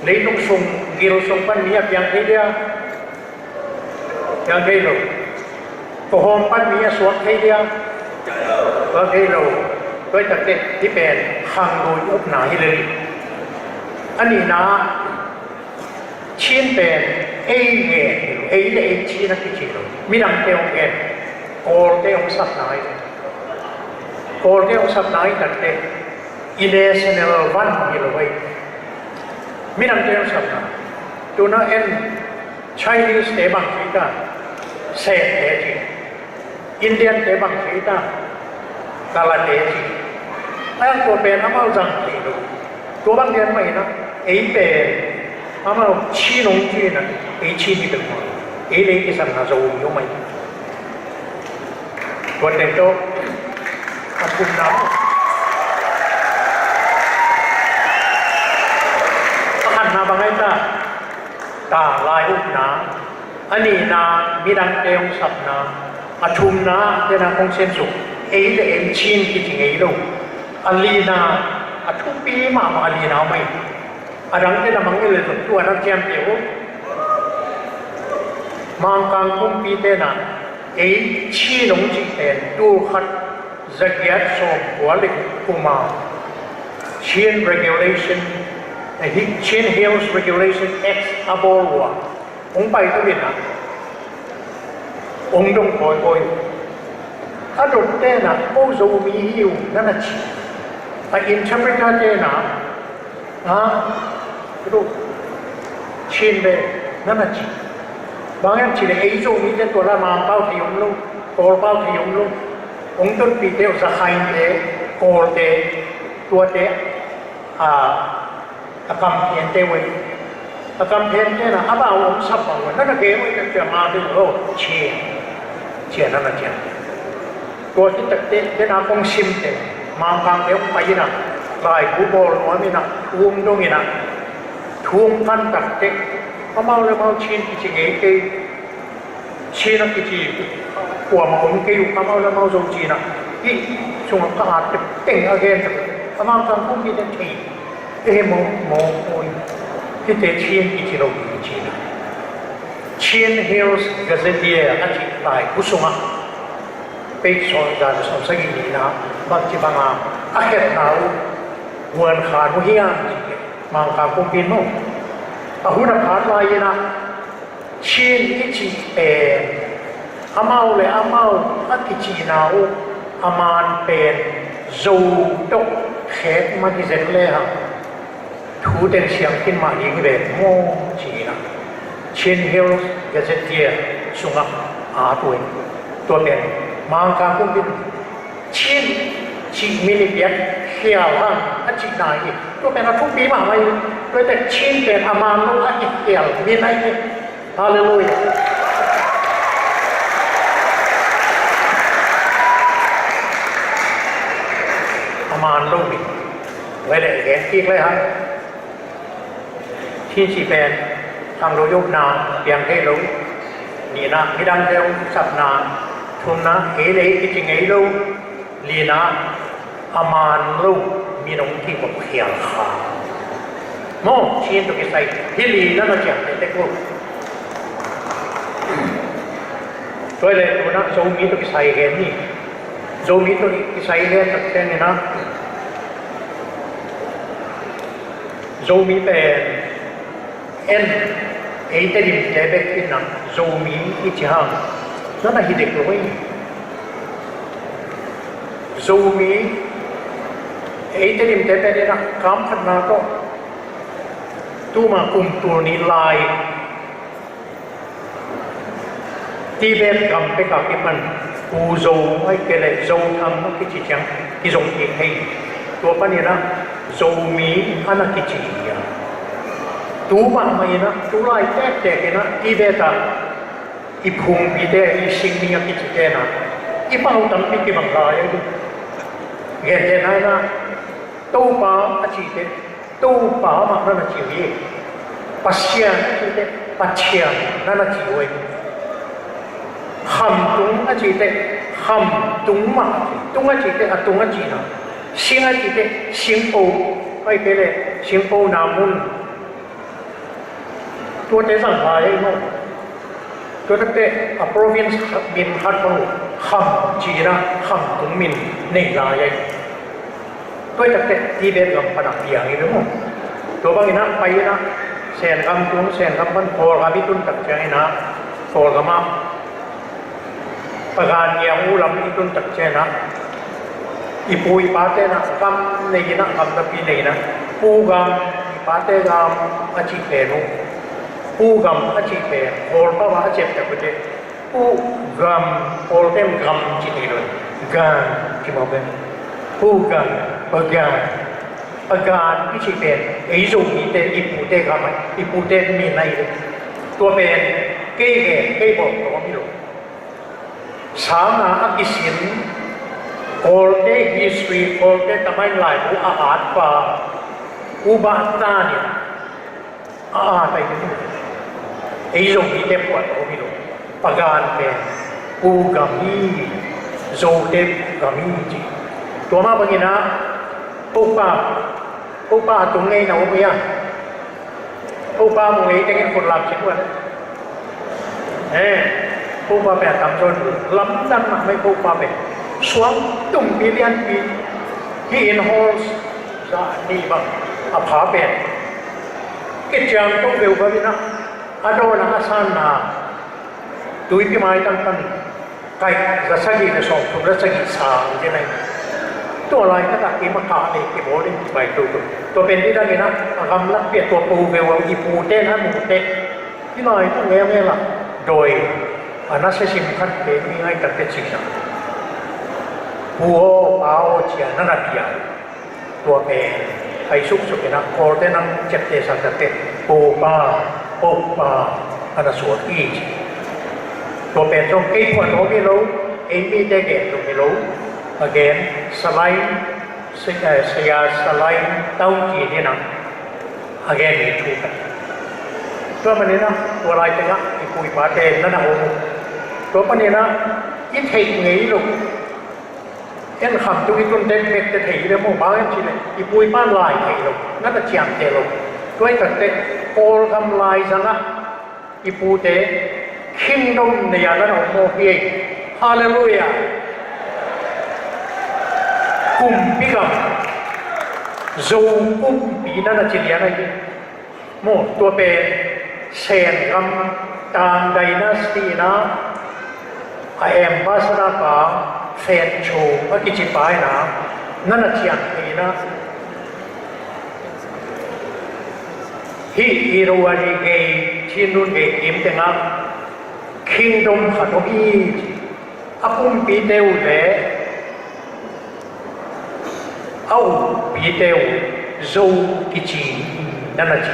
leitung sung, gil sung pan mi a piang thei dia, piang thei lo. Kawhawm pan mi a suak thei dia, suak thei lo. Tua hi takte hih pen khanglui upna hi lel hi. A nihna, Chin pen ei ngen hi lo, ei le ei Chin a kici lo. Midangte hong ngen, Kawlte hong sapna hi. Kawlte hong sapna hi takte i national van hi lo hi. Midangte hong sapna. Tu-in ah en Chinese-te bang ci ta, Sente ci. Indian-te bang ci ta, Kalate ci. A hiang tua pen amau zang thei lo. Tua bang lian mah in ah, ei pen amau Chin hong ci in ah, ei Chin hi peuhmah. Ei le ei kisapna Zo hi om mah hi. Tua teng tawh a thumna, a khatna bang hi ta, tanglai upna. A nihna, midangte hong sapna. A thumna, tena kong sem suk, ei le ei Chin kici ngei lo. A lina, a thupi mahmah a lina om hi. A dangte na mangngilh le zong tua na ciamteh uh. Mangkang kumpite na ei Chin hong cih pen tul khat za giat sawmkua le guk kum a Chin Regulation, eh, Hi-, Chin Hills Regulation Act a bawl uh a, hong pai tu in a, Ong dong kawikawi. A dot tenah ko Zomi hi uh nana ci. A interpreter tenah a Chin ve nana ci. Bang hiam cih leh ei Zomite tua la Mangpau thei om lo, Kawlpau thei om lo. Ong tonpihte uh Zakhainte, Kawlte, tuate a a kam phiante uh ei. A kam phiante na a bau om sap bang uh ei. Nana gen uh ei, na cia ma ding lo Chin. Cia nana cia. Tua khit takte dena kong simte Mangkangte hong pai inah, laibu bawl nuam inah, thu hong dong inah, thu hong phan takte amau le amau Chin kici ngei kei. Chin a kici kuamah om kei uh, amau le amau Zo Chin ah. Hih sungah ka at tengteng a gen tak, amau Mangkang kumpi den thei. Eh, maw, maw, maw. Hihte Chin kici lo, kici Chin ah. Chin Hills Gazetteer a cih laibu sungah page sawm, za sawm sagih nihna, bangci banga a khepna uh, Huan Khan uh hiam ci, Mangkang kumpi in maw. A hun a phat lai inah Chin i cih pen amau le amau a kicihna uh a man pen Zo tawh khek man hi zen lehang thu teng siam khin mah ding hi ve maw ci inah Chin Hills Gazetteer sungah a tuai. Tua pen Mangkang kumpi in Chin cih min i piak khial hang a cihna hi. Tua pen a thupi mahmah hi. Tua tek Chin pen a man lo a kikhial min ahi hi. Halleluiah. A man lo min. Tua leh gen kik le hang. Chin cih pen khangno i upna piang thei lo. Nihna, midangte hong sapna. Thumna, ei le ei kici ngei lo. Lina, a man lo min hong kibawlkhial kha. Maw, Chin tawh kisai, hih lina na ciamteh tek lo. Tua leh tuna Zomi tawh kisai gen ni. Zomi tawh kisai gen tak ciang inah Zomi pen en, ei Tedim te bek inah Zomi i ci hang nana hi dek lo hi. Zomi, ei Tedim te pen inah kam khatna tawh tuma kum tul nih lai Tibet gam pek a kipan Pu Zo, ahih kei leh Zo Tham a kici ciang kizong kik hi. Tua pan inah Zomi a na kici hi a. Tu mahmah inah, tu lai tektek inah Tibet ah i phungpite, i Singmi a kicite na i pau tampi kibang lai ahi. Gentehna inah Topa a cihte Topa mah nana ci uh hi. Pasian a cihte Pathian nana ci uh hi. Khamtung a cihte Khamtung mah a ci. Tung a cihte a tung a cihna. Sing a cihte singpo, ahih kei leh singpona mun. Tuate zang lai ahi maw. Tua takte a province khat min khat bang uh Kham ci inah Khamtung min nei lai ahi. Tua takte Tibet gam pan a piang hi ve maw. Tua bang inah pai inah Sengam tung, Sengam pan Kawlgam i tun tak ciang inah Kawlgam ah Pagan niang uh lam i tun tak ciang inah i pu i pate na gam nei inah, gam tampi nei inah Pu Gam, i pate gam a cih pen uh. Pu Gam a cih pen Kawlpau a ciamteh uh teh Pu Gam, Kawlte in Gam ci thei lo. Gam ci mawk pen Pu Gam, Pagan. Pagan i cih pen ei Zomite i pute gam, i pute min ahi ve. Tua pen kei gen, kei bawl tawm hi lo. Sanga a kisin Kawlte history, Kawlte tamai laibu a atpa Pu Bah Tan in a at ahi ve. Ei Zomite puah tawm hi lo. Pagan pen Pu Gam hi, Zote Pu Gam hi ci. Tua mah bang inah Pu Bah Topa a tung ngeina om hi a. Topa mu ngei tengin khut lak cin uan. Eh, Topa pen a tamzaw in lamdang mahmah Topa pen. Suang tumpi lianpi. Hih in halls za nih bang a pha pen. Kiciam to veuva inah a dawn a sanna. Tuipi maitang pan kaih za sagih le sawmthum le sagih sang ci-in a, tua laitak ah keima kah le kibawl in kipai tutu. Tua pen nidang in a, a gamlak pi ah tua pu veu a i pute na mu teh, hih laitak ngeungeu ah dawi a nasia sim khat pen mi ngai tak teh ci-in a, pu aw pa aw ci-in a na na pia. Tua pen a i suksuk in a, Kawlte nang ciaptehsa tak teh, Pu Pa, Pu Pa a na suak hi ci. Tua pen zong kei phuan om hi lo, ei mite gen zong hi lo, a gen Salai, Sa-, eh, Saya Salai Tau Ci in a, a gen hi thu pen. Tua manin a, tua lai tengah i pu i pate na na om uh. Tua panin a, i theih ngei lo, en Khamtung i tunte bekte thei hi ve maw, bang hiam cih leh i pu i pa'n lai thei lo, na na ciamteh lo. Tua hi tak teh Kawlgam laizang ah i pute Kingdom nei a na na om mawk hi. Halleluiah. Kumpi gam, Zo kumpi na na ci lian ahi. Maw, tua pen Sen gam Tang Dynasty in a, a ambassador pa Fen Cho a kici pa in a, na na ciamteh in a, hih Irrawaddy gei, Chin Lung gei kim tengah kingdom khat om hi. A kumpite uh le a uppite uh Zo kici na na ci.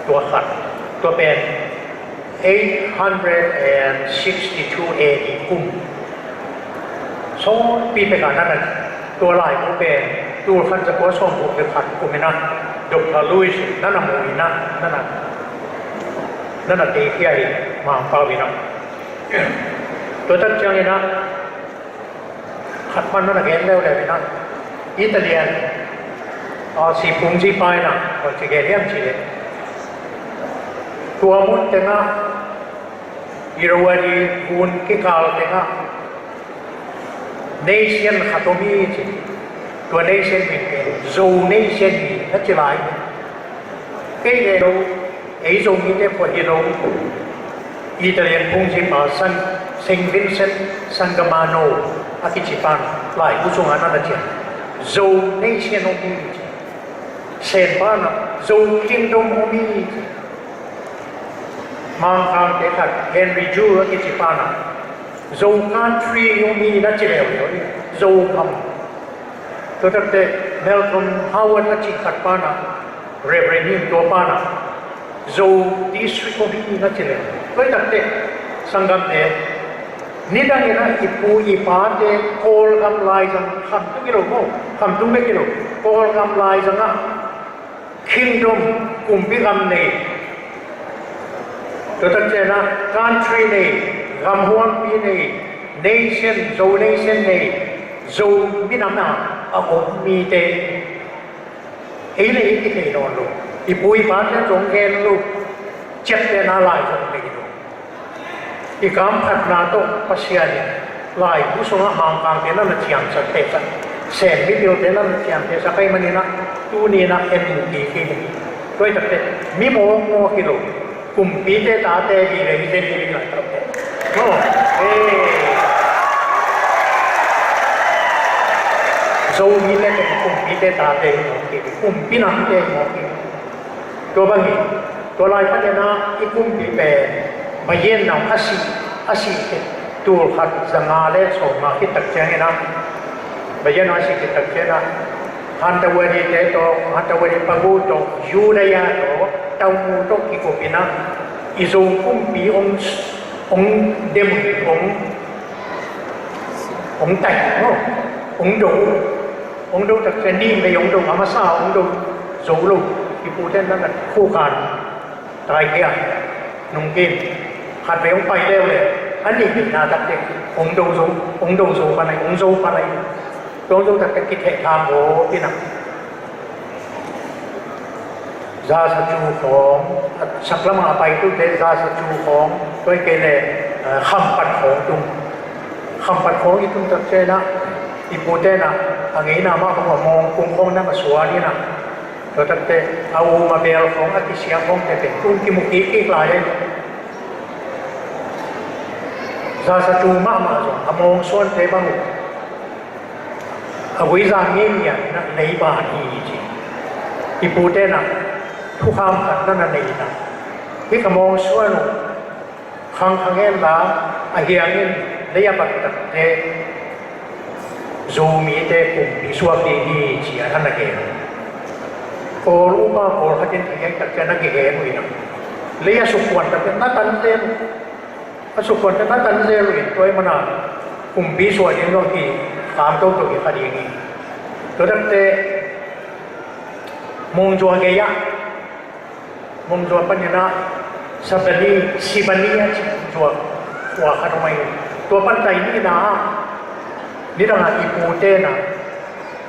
Tua khat, tua pen eight hundred and sixty-two A D kum. Sawtpi pek a na na, tua lai kum pen tul khat za kua sawmguk le khat kum in a, Doctor Lewis na na mu in a, na na, na na teikhia hi, Mangpau in a. Tua tak ciangin a, khat pan na na gen leuleu in a, Italian, a, siphungzi pa in a, koi ci gen hiam cih leh, tua mun tengah, Irrawaddy gun kikal tengah, nation khat om hi ci. Tua nation min pen Zo nation hi na ci lai. Kei le lo, ei Zomite phuah hi lo, Italian phungzi pa San, Saint Vincent San Germano a kici pan laibu sungah na na ciam. Zo nation om hi ci. Sen pan a Zo kingdom om hi ci. Mangkangte khat Henry Jewell a kici pan a Zo country om hi na ci leuleu hi. Zo gam. Tua tak teh Malcolm Howard a cih khat pan a, Reverend Him tua pan a, Zo district om hi na ci leh. Tua hi tak teh sanggamte, nidang in a i pu i pate Kawlgam laizang, Khamtung hi lo maw, Khamtung bek hi lo, Kawlgam laizang ah kingdom, kumpi gam nei. Tua tak ciangin a country nei, gam huampi nei, nation, Zo nation nei, Zo minam a om mite. Ei le ei kithei nawn lo. I pu i pate zong gen lo. Ciaptehna lai zong nei lo. I kamphatna tawh Pasian in laibu sungah Mangkangte na na ciamsak teh sa, Sen mipilte na na ciamteh sa, pai manin a, tuni in a en mu kik hi. Tua hi tak teh mi mawkmawk hi lo. Kumpite tate hi ve hi zen hi lai tak teh. No. Eh. Zomite pen kumpite tate hi mawk hi. Kumpi namte hi mawk hi. Tua bang hi. Tua lai panin a i kumpi pen Bayen Naung a si, a si khit tul khat za nga le sawm nga khit tak ciangin a, Bayen Naung a si khit tak ciangin a, Hantawari te tawh, Hantawari Pagu tawh, Yudaya tawh, Taumu tawh kikup in a, i Zo kumpi hong, hong dem, hong, hong tai, hong do, hong do tak ciang nih vei hong do, a masa hong do zo lo, i pute na na khukan. Tai kia, nungkim, khat vei hong pai leuleu, a nih veina tak teh, hong do zo, hong do zo pan ahi, hong zo pan ahi. Hong zo tak teh kitheh tham aw pi na. Zasa cu khawng, saklam a pai tu teh zasa cu khawng, tua hi kei leh, eh, khampat khawng tung. Khampat khawng i tung tak ciangin a, i pute na, a ngeina mah khawng a mawngkung khawng na mah suan in a. Tua tak teh, a um a bel khawng, a kisia khawng teh pen, tun kimu kik kik lai e. Zasatu mahmah zong a mawngsuante bang uh a guiza ngiat ngiat in ah leiban hi ci. I pute in ah thukham khat na na nei in ah, hih ka mawngsuan uh khangkhang hen la, a hiang in lei a bat takte Zomite kumpi suak ding hi ci a na na gen. Kawl upa pawlkhat in a hiang takte na kigen uh in ah, lei a sukkuan takte na tan zel uh. A sukkuante na tan zel uh in, tua ahih manin kumpi suak ding lo hi, kam toto hi kha ding hi. Tua takte Mungzua gei ah, Mungzua panin ah Sabani, Sibani a ci Mungzua khua khat om ahi. Tua pan tai ni na, nidang a i pute na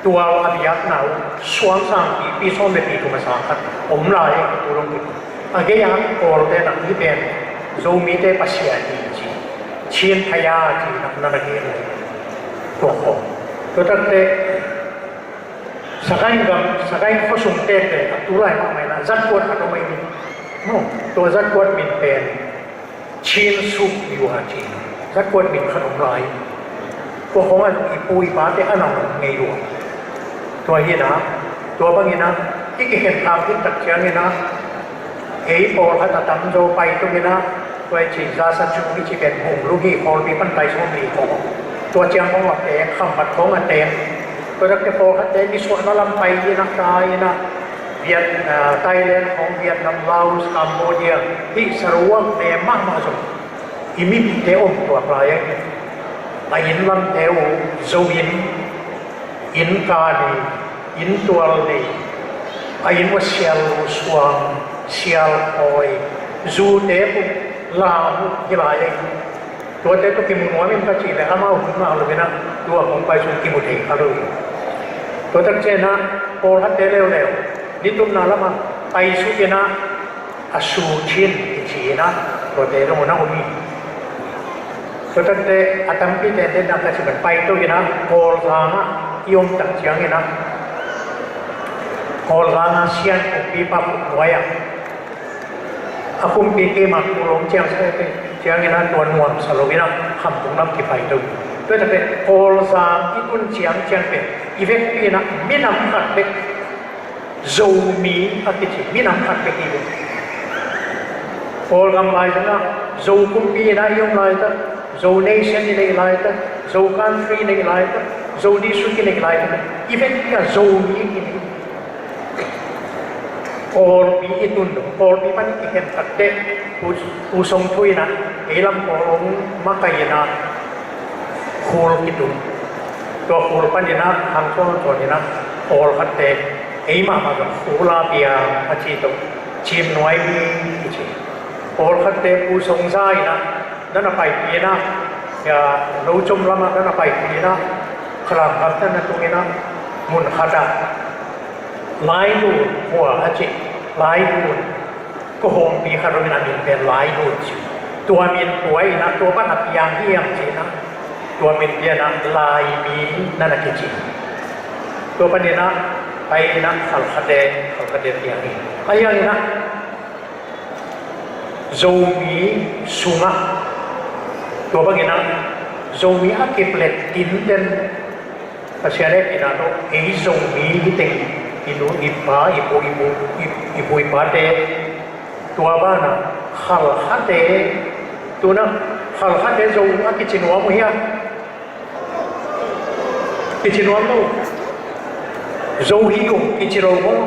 tual a biakna uh suang sang pipi sawm le pi thum a sang khat om lai, tu dong kit. A gei a Kawlte na hih pen Zomite Pasian hi ci, Chin Phaya ci na na na gen uh. Tua khawng, tua takte Sagaing gam, Sagaing khuasung tete a tu lai mahmah in ah zatkuat khat om ahi. No, tua zatkuat min pen Chin Suk Yua ci, zatkuat min khat om lai. Tua khawng ah i pu i pate a na ngei lua. Tua hi in ah, tua bangin ah i kikhen khak khit tak ciangin ah, ei pawlkhat a tamzaw pai tung in ah, tua i ci Zasatu i ci pen Hunglung hi, Kawlpi pan tai sawm li khawng. Tua ciang khawng a teng, Khampat khawng a teng. Tua takte pawlkhatte nisuahna lam pai in ah, tai in ah, Viet-, ah, Thailand khawng, Vietnam, Laos, Cambodia, hih Sarawak ne mahmah zong i mipite om tuak lai a, a inn lamte uh Zo inn, innka nei, inntual nei, a inn uh a sial uh suang, sial khawi, zute uh lam uh hi lai a. Tuate tawh kimu nuam in ka cih leh amau hun ngah lo in ah, tua kong pai sung kimu thei kha lo hi. Tua tak ciangin ah pawlkhatte leuleu ni tupna lamah pai suk in ah, a su chin i ci in ah, tuate zong na om hi. Tua takte a tampi tenten na ka cih bang pai to in ah, Kawlzang ah i om tak ciangin ah, Kawlzang ah Sian kumpipa khut nuai ah a kumpi keima kul om ciang sa te ciangin ah, tua nuamsa lo in ah Khamtung lam kipai to. Tua takte Kawlzang i tun ciang ciang pen i vekpi in ah minam khat bek Zomi a kici minam khat bek hi ve. Kawlgam laizang ah Zo kumpi in ah i om laitak, Zo nation i neih laitak, Zo country i neih laitak, Zo district i neih laitak, i vekpi ah Zomi i neih. Kawlpi i tun dong, Kawlpi pan i kikhen takteh, Pu, Pu Song Thu in ah ei lam Kawl hong makai in ah khul kitun. Tua khul panin ah hang suan suan in ah pawlkhatte ei mahmah zong khul a piang a ci to, cim nuai mi i ci. Pawlkhatte Pu Song Za in ah na na paipih in ah, ya, Locom lamah na na paipih in ah, Khalam gam na na tung in ah, mun khat ah Lai Dun khua a ci, Lai Dun. Kawhawmpi khat om in a min pen Lai Dun ci. Tua min pua in ah tua pan a piang hiam ci in ah, tua min pian ah Laimi na na kici. Tua panin ah pai in ah Khalkhate, Khalkhate piang hi. A hiang in ah Zomi sungah, tua bangin ah Zomi a kiplet tinten Pasian hehpihna tawh ei Zomi hi teng, i nu i pa, i pu i pu, i, i pu i pate, tua banah Khalkhate, tu-in ah Khalkhate Zo a kici nuam uh hiam? Kici nuam lo. Zo hi uh kici lo maw?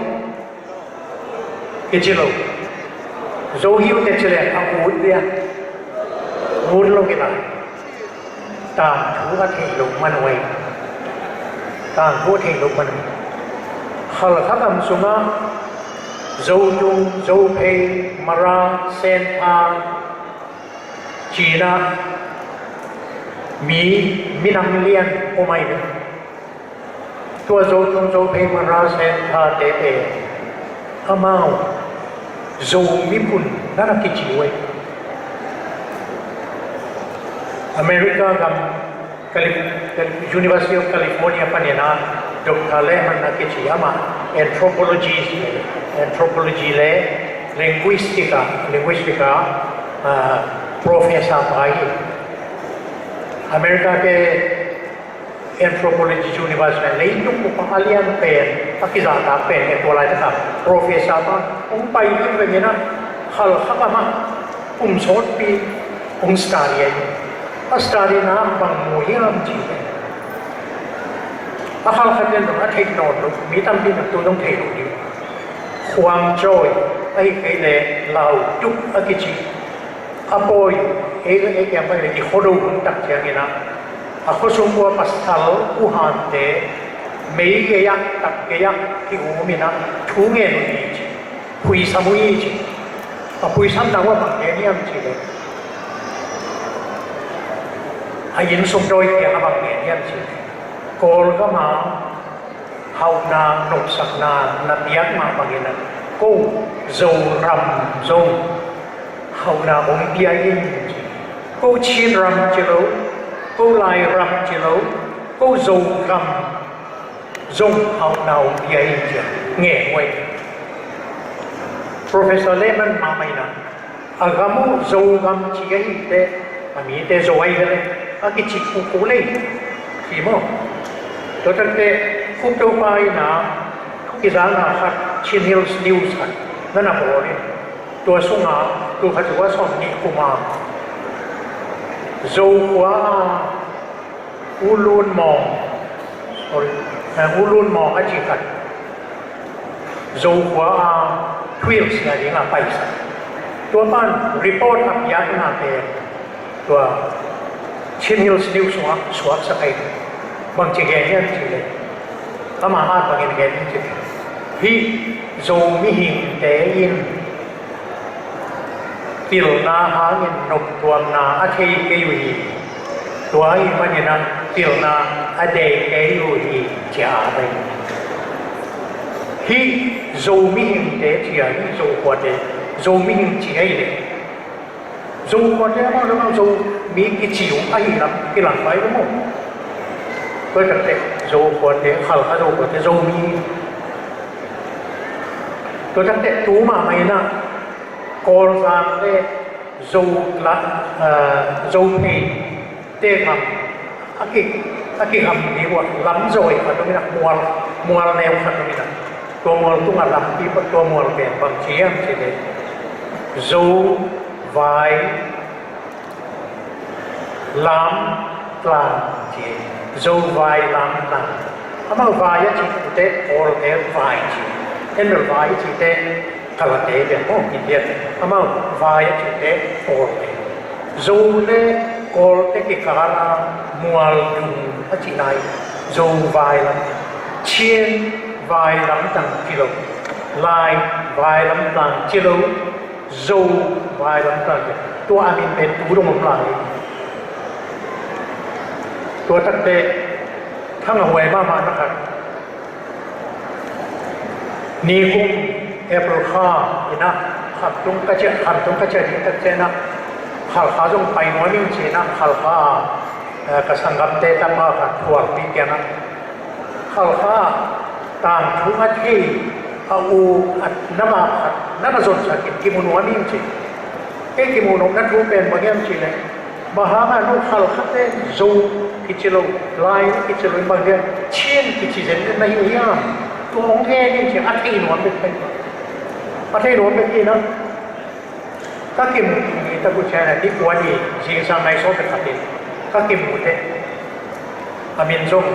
Kici lo. Zo hi uh teci leng a ut dia, ut lo kila. Tangthu a thei lo man uh ei. Tangthu a thei lo man uh ei. Khalkha gam sungah Zotung, Zophei, Mara, Senpha, Cina mi, minam lian om ahi ve. Tua Zotung, Zophei, Mara, Senpha te pen amau Zo miphun na na kici uh ei. America gam Calif-, Calif-, University of California panin ah Doctor Lehman a kici, amah anthropology, anthropology le linguistic a, linguistic a, ah, professor pa hi. America te Anthropology University, leitung bup a lian pen, a kizahtak pen, e, tua laitak a professor pa hong pai ding vengin ah, Halkha gam ah kum sawtpi hong study ahi. A study na bang mu hiam cih leh, a Halkha ten zong a theih nawn lo, mi tampi in tu zong thei lo ding. Khuang cawi, ahih kei leh Lau Tuk a kici a pawi uh, ei le ei kiang pan le kikho do hun tak ciangin ah, a khuasung ua pasal uh hante mei gei ah, tak gei ah ki-um in ah, thu ngen uh hi ci, phuisam uh hi ci. A phuisamna uh a bang gen hiam cih leh, a innsung dawi kiang a bang gen hiam cih leh, Kawlgam a hauhna nopsakna na piak mah bangin ah, ko Zoram zong hauhna hong pia in ci. Ko Chinram ci lo, ko Lairam ci lo, ko Zogam zong hauhna hong pia in ci a ngen uh hi. Professor Lehman mahmah in ah, a gam uh Zogam ci ahih teh, a mite Zo ahi ve leh, a kici uh kul lei ci maw. Tua tak teh Khup Topa in ah thu kizakna khat, Chin Hills News khat na na bawl in, tua sungah, tul khat za kua sawmnih kum a, Zo khua a U Lun Mawng, sorry, eh, U Lun Mawng a ci khat, Zo khua a thuhilhsia ding a paisak. Tua pan report a piakna pen tua Chin Hills News sungah suaksak ahi. Bangci gen hiam cih leh, amah a bangin gen hiam cih leh, hih Zo mihingte in pilna hangin noptuamna a thei kei uh hi. Tua ahih manin ah pilna a deih kei uh hi, ci a pai. Hih Zo mihingte ci a, hih Zo khuate, Zo mihing ci ahih leh, Zo khuate amau le amau Zo mi kici uh ahih lam kilang pai lo maw. Tua tak teh Zo khuate, Halkha Zo khuate, Zo mi. Tua tak teh tu mahmah in ah, Kawlzang le Zo la, aa, Zophei te gam a ki, a kigam ding uh a lamzawi khat om in ah, mual, mual neu khat om in ah, tua mual tungah lampi, tua mual pen bangci hiam cih leh, Zo Vai Lam Tlang ci, Zo Vai Lam Tlang. Amau Vai a cih uh teh Kawlte Vai ci, en bel Vai a cih teh Kalate bel maw, India. Amau Vai a cih teh Kawlte. Zo le Kawlte kikal a mual dung a cih lai, Zo Vai Lam. Chin Vai Lam Tlang ci lo, Lai Vai Lam Tlang ci lo. Zo Vai Lam Tlang, tua a min pen tu dong om lai. Tua tak teh Thang a huai mahmah na khat, nikum April kha in ah, Khamtung ka ciah, Khamtung ka ciah ding tak ciangin ah, Halkha zong pai nuam ing ci in ah, Halkha, eh, ka sanggamte tangval khat Khualpi kiangah, Halkha tangthu a thei a u a na ma khat na na zonsak in kimu nuam ing ci. Kei kimu nopna thu pen bang hiam cih leh, bang hangah no Halkhate Zo kici lo, Lai kici lo in bang hiam, Chin kici zenzen na hi uh hiam? Tua hong gen in ci a, thei nuam bek pen, a thei nuam bek in ah. Ka kimu ni tak uh ciangin ah, ni kua ni, zingsang nai sawm le khat in ka kimu teh, a min zong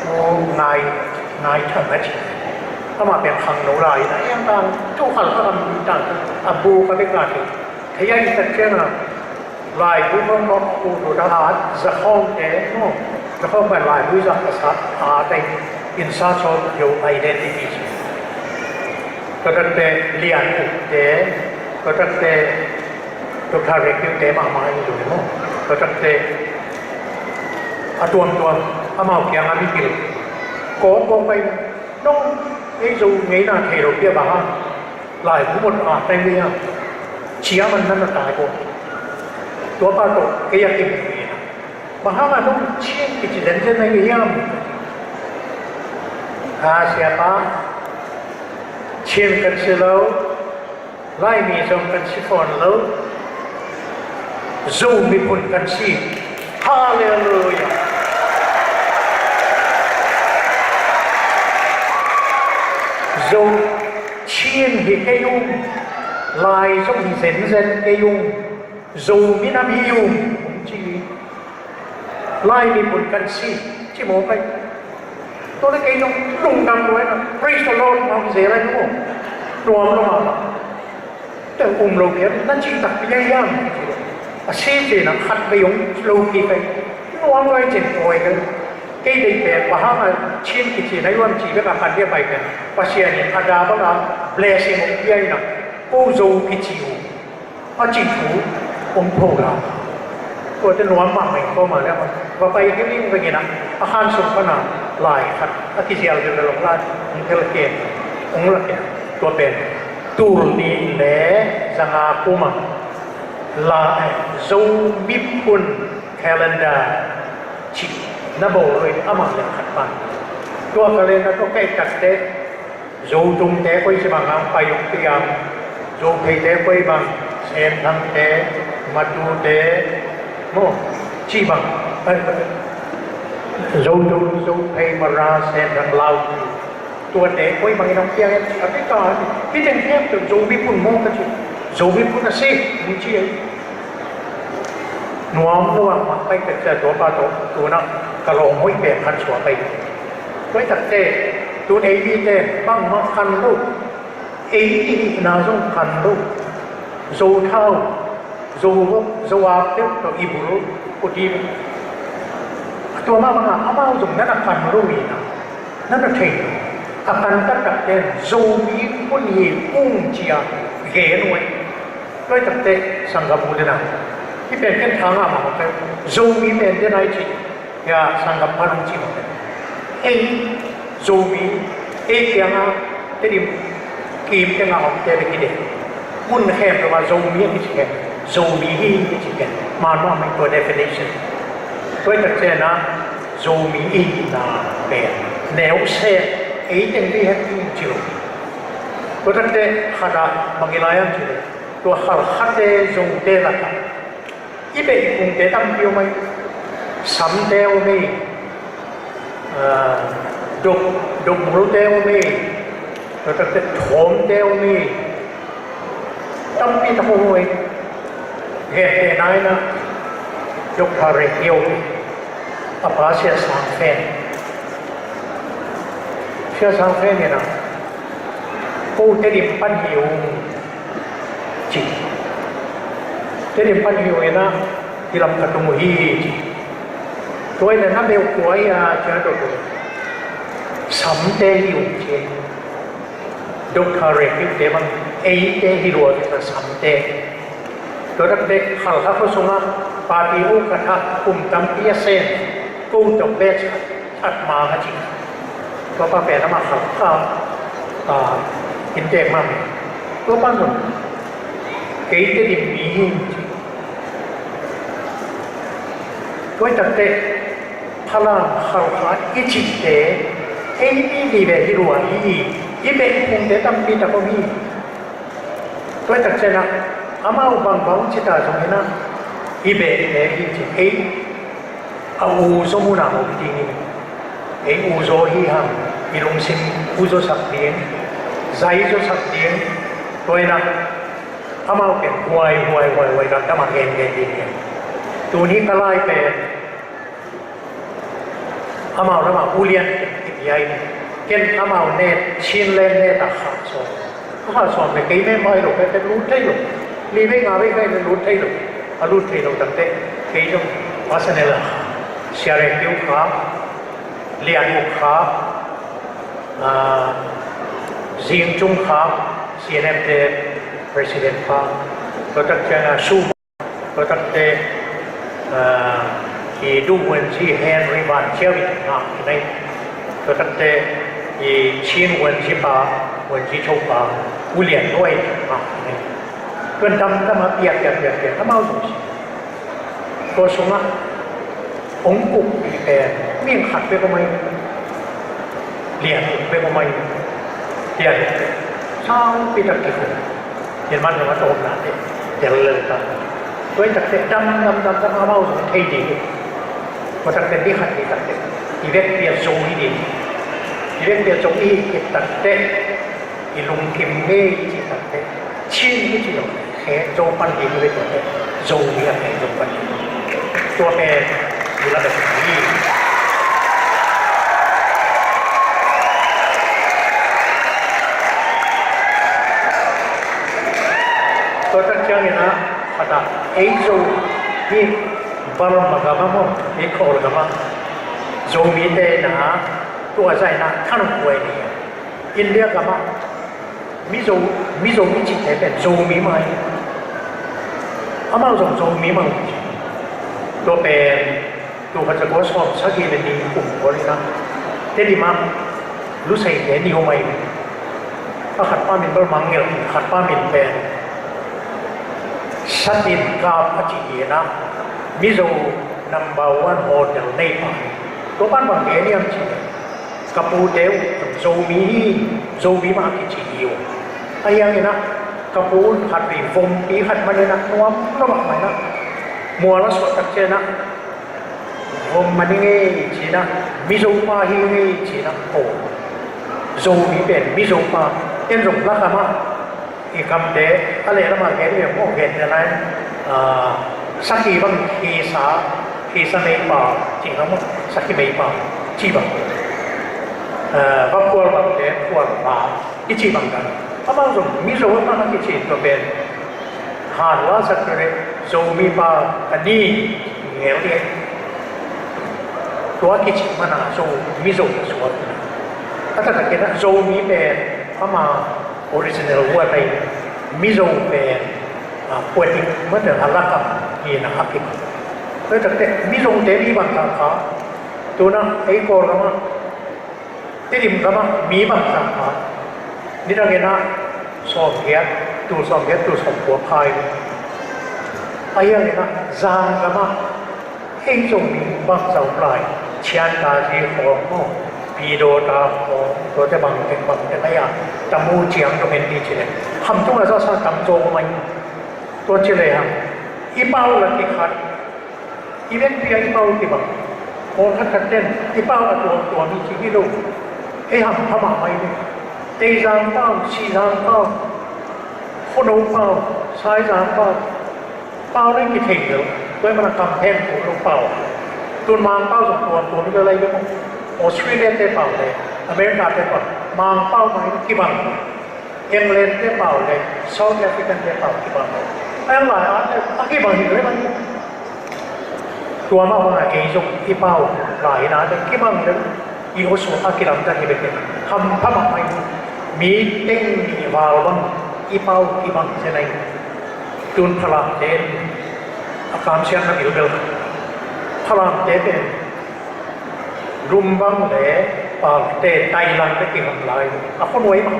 Pu Ngai, Ngai Thang a ci. Amah pen khangno lai in ah, a hiang tang, tu Halkha gam tang, a bu ka bek a thei. Thei a, i tak ciangin ah, laibu mawk mawk uh tu da at, za khawngte maw, za khawng pen laibu za ka sa a tei, in sa sawm yo identity. Tua tak teh Lian Ukte, tua tak teh Doctor Rekiute mahmah in tu maw. Tua tak teh a tuamtuam amau kiangah mipil kawkawk pai, nong ei Zo ngeina thei lo pia bang a, laibu mawk a teng ni a, ciaman nan a tai ko. Tua pa tawh kei a kim ni a. Bang hangah nong Chin kici zenzen na hi hiam? A, siapa, Chin kan si lo, Laimi zong kan si fawn lo, Zo miphun kan si. Halleluiah. Zo Chin hi kei ung, Lai zong hi zenzen kei ung, Zo minam hi ung, hong ci hi. Lai miphun kan si, ci mawk ai. Tua leh kei zong lungdam lua ai na, praise the Lord, mawk hi zel ai maw. Nuam lo mah. Teh um lo kei, na cih takpi ai hiam? A si cih na khat vei hong lo kik ai. Nuam lo ai cin poi kei. Kei deih pen bang hang a Chin kici na yuan ci bek a khan dia pai pen. Pasian in a da bang a blessing hong pia in a. Ko Zo kici uh. A cih thu hong pho la. Tua teh nuam mahmah in ko mah leh va pai kei ning vek in a. A khan sung pan a lai khat a kizial bel bel hong la, hong phel ken, hong la ken. Tua pen tul nih le zanga kum a la, eh, Zo miphun calendar cih na bawl uh in amah leh khat pan. Tua calendar tawh ka et tak teh Zo tungte koi ci bang hong pai uh piang, Zo pheite koi bang, Senthangte, Matute, maw, ci bang, eh, Zo tung, Zo phei, Mara, Senthang, Lau, tuate koi bangin hong piang hiam ci a, kei ka, hih teng khempeuh Zo miphun maw ka ci. Zo miphun a si, hong ci hi. Nuam lo ah mah pai tek cia tua pa tawh tu-in ah ka lawm hoih pen khan suak pai. Tua hi tak teh tu-in ei mite bangmah khan lo. Ei i hihna zong khan lo. Zo thau, Zo vok, Zo ak deuh tawh i bul uh ding. A tua mah bangah amau zong na na khan lo hi na, na na thei lo. A khan taktak ten Zomi hun hi ung ci-a gen uh hi. Tua hi tak teh sanggam uh le nau, hih pen ken tha ngah mah mah ka hi. Zomi pen den ahi ci. Ya, sanggam pan hong ci mah pen, ei Zomi, ei kiangah Tedim kim tengah omte bek hi den. Mun khempeuh ah Zomi a kici kei, Zomi hi kici kei. Man mah mah tua definition. Tua hi tak ciangin ah Zomi i hihna pen neu se, ei teng bek hi hang ci lo. Tua tak teh khat ah bang hi lai hiam cih leh, tua Halkhate Zote lakah i beh i phungte tampi om hi. Samte om hi. Aa, Dok, Dokmulte om hi. Tua tak teh Thawmte om hi. Tampi tak om hi. Gentehna in ah Doctor Rekiau, a pa Sia Sang Phen. Sia Sang Phen in ah, ko Tedim pan hi ung ci. Tedim pan hi ung in ah, hih lam ka tung uh hi ci. Tua in ah na beh uh kua hia ci-in ah dot uh. Samte hi ung ci. Doctor Rekiau te bang, eite hi lua, Samte. Tua tak teh Halkha khua sungah papi uh ka thah kum tampi a sem, ko tawh batch khat, khat mang a ci. Tua pa pen amah Halkha, ah, inntek mah. Tua pan zong kei Tedim mi hi ci. Tua hi tak teh Falam, Halkha i cihte ei mi vive hi lua hi. I beh i phungte tampi tak om hi. Tua hi tak ciangin ah amau bangbang ci ta zongin ah, i behte hi ci, ei a u zaw munah om ding hi. Ei u zaw hi hang, i lungsim u zawsak ding, zai zawsak ding. Tua in ah amau pen huai huai huai huai, gamdang ah gen gen ding hi. Tuni ka lai pen amau lamah ulian kipia in, ken amau net, Chinland net ah khah sawm. Khah sawm le kei member hi lo, kei lut thei lo. Li vei nga vei kei lut thei lo. A lut thei lo tak teh kei zong personal ah, Sia Rekiau Khak, Lian Uk Khak, ah, Zing Cung Khak, C N F te president pa, tua tak ciangin ah Su Tua tak teh, ah, i Du Wunzi Henry Van Chiau in ngak hi. Tua tak teh i Chin Wunzi pa, Wunzi Cho pa, U Lian Luai in ngak hi. Tua dam dam a piak piak piak piak amau zong si. Tua sungah hong kukpih pen mi khat bek om hi. Lian Uk bek om hi. Lian Uk bek. Saupi tak kikum. Yen man zong a tawpna te tel lel ta. Tua hi tak teh dam dam dam dam amau zong thei ding hi. Tua tak teh ni khat ni tak teh i vekpi a Zo hi ding. I vekpi a Zo i hih tak teh I lungkim ngei i cih takteh, Chin i cih lo, khe Zo pan ding i ve tuate, Zomi a khe Zo pan ding. Tua pen i la bek hi. Tua tak ciangin ah, khat ah, ei Zo hi Burma gam ah maw, ei Kawlgam ah Zomite na, tua zah in ah thanungkuai ni. India gam ah Mizo, Mizo i cihte pen Zomi mah hi. Amau zong Zomi mah hi. Tua pen tul khat za kua sawm sagih le nih kum kua li na, Tedim ah Luseite ni om ahi. A khatpa min bel Mangel, khatpa min pen Satin Kap a ci hi na, Mizo number one hotel neipa. Tua pan bang gen hiam cih leh, ka pute uh Zomi hi, Zomi mah kici hi uh. Ahi hangin ah, ka pu un khat vei vompi khat man in ah, nuam lua mahmah in ah, mual a suah tak ciangin ah, vom man ing ei ci-in ah, Mizo pa hi ing ei ci-in ah, ko. Zomi pen Mizo pa, en zong lakam ah, i kamte, a leh lamah gen leh maw, gente lai, ah, sakhi bang, khisa, khisa meipa, ci bang maw, sakhi meipa, ci bang. Ah, va khual bangte, khual pa, i ci bang dan. Amau zong Mizo a pan a kici tua pen, han la sak leh Zomi pa a ni ngel hi. Tua kici man a Zo, Mizo a suak. A taktak in ah Zomi pen ama original word ahi, Mizo pen, ah, poetic, mate a lakam hi na a kip. Tua taktak Mizote mi bang kha kha, tu-in ah ei Kawlgam ah, Tedim gam ah mi bang kha kha, nidang in ah sawmgiat, tul sawmgiat, tul sawmkua pha hi. Ahi hangin ah Zang gam ah ei Zomi bangzah om lai, Chian ta zi khawng maw, Pi Do ta khawng, tuate bangteng bangteng ahi a, Tamu Ciang dong en ni ci leh, Khamtung a zahsa tamzaw om ahi. Tua ci lehang, i pau la kikhat, i vekpi-a i pau kibang. Pawlkhat khat ten i pau a tuamtuam hi ci hi lo. Ei hampha mahmah hi. Teizang pau, Sihzang pau, Khuano pau, Saizang pau, pau leh kithei lo. Tua ahih manin a kam phen kul lo pau. Tu-in Mang pau zong tuamtuam hi lo lai ve maw. Australia-te pau leh America-te pau, Mang pau mah in kibang. England-te pau leh South African-te pau kibang. A hiang lai a, a kibang hi lo hi. Tua mah bangin ei zong i pau lai in a, kibang leh i aw suak a kilamdang hi bek hi. Hampha mahmah hi. Mi teng nih val bang i pau kibang zen ahi. Tu-in Falamte in a kamsiatna bilbel. Falamte pen Lumbang leh Palte, Thailand leh kiham lai. A khuanuai mah.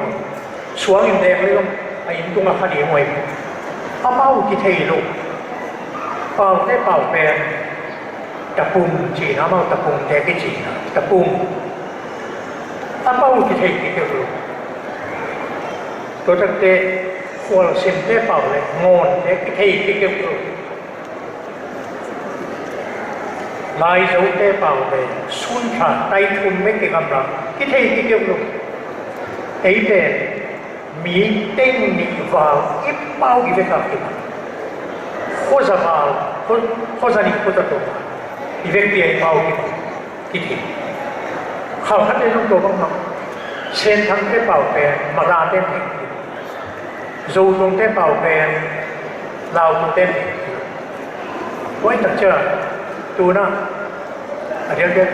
Suang in deng leh zong a inn tungah kha ding uh ahi. A pau kithei lo. Palte pau pen Tapung ci-in a, amau Tapungte kici-in a, Tapung. A pau kithei kikeu lo. Tua takte Khualsimte pau leh Ngawnte kithei kikeu lo. Laizote pau leh Suntha, Taithum bek kigamla, kithei kikeu lo. Eite mi teng nih val i pau i vek a kibang. Khuaza val, khua-, khuaza nih khuaza thum i vekpi-a i pau kibang. Kithei. Khalkhatte zong tua bangmah. Senthangte pau pen Mara ten thei. Zotungte pau pen Lautute ten thei. Tua ahih tak ciang, tu-in a, a diakdiak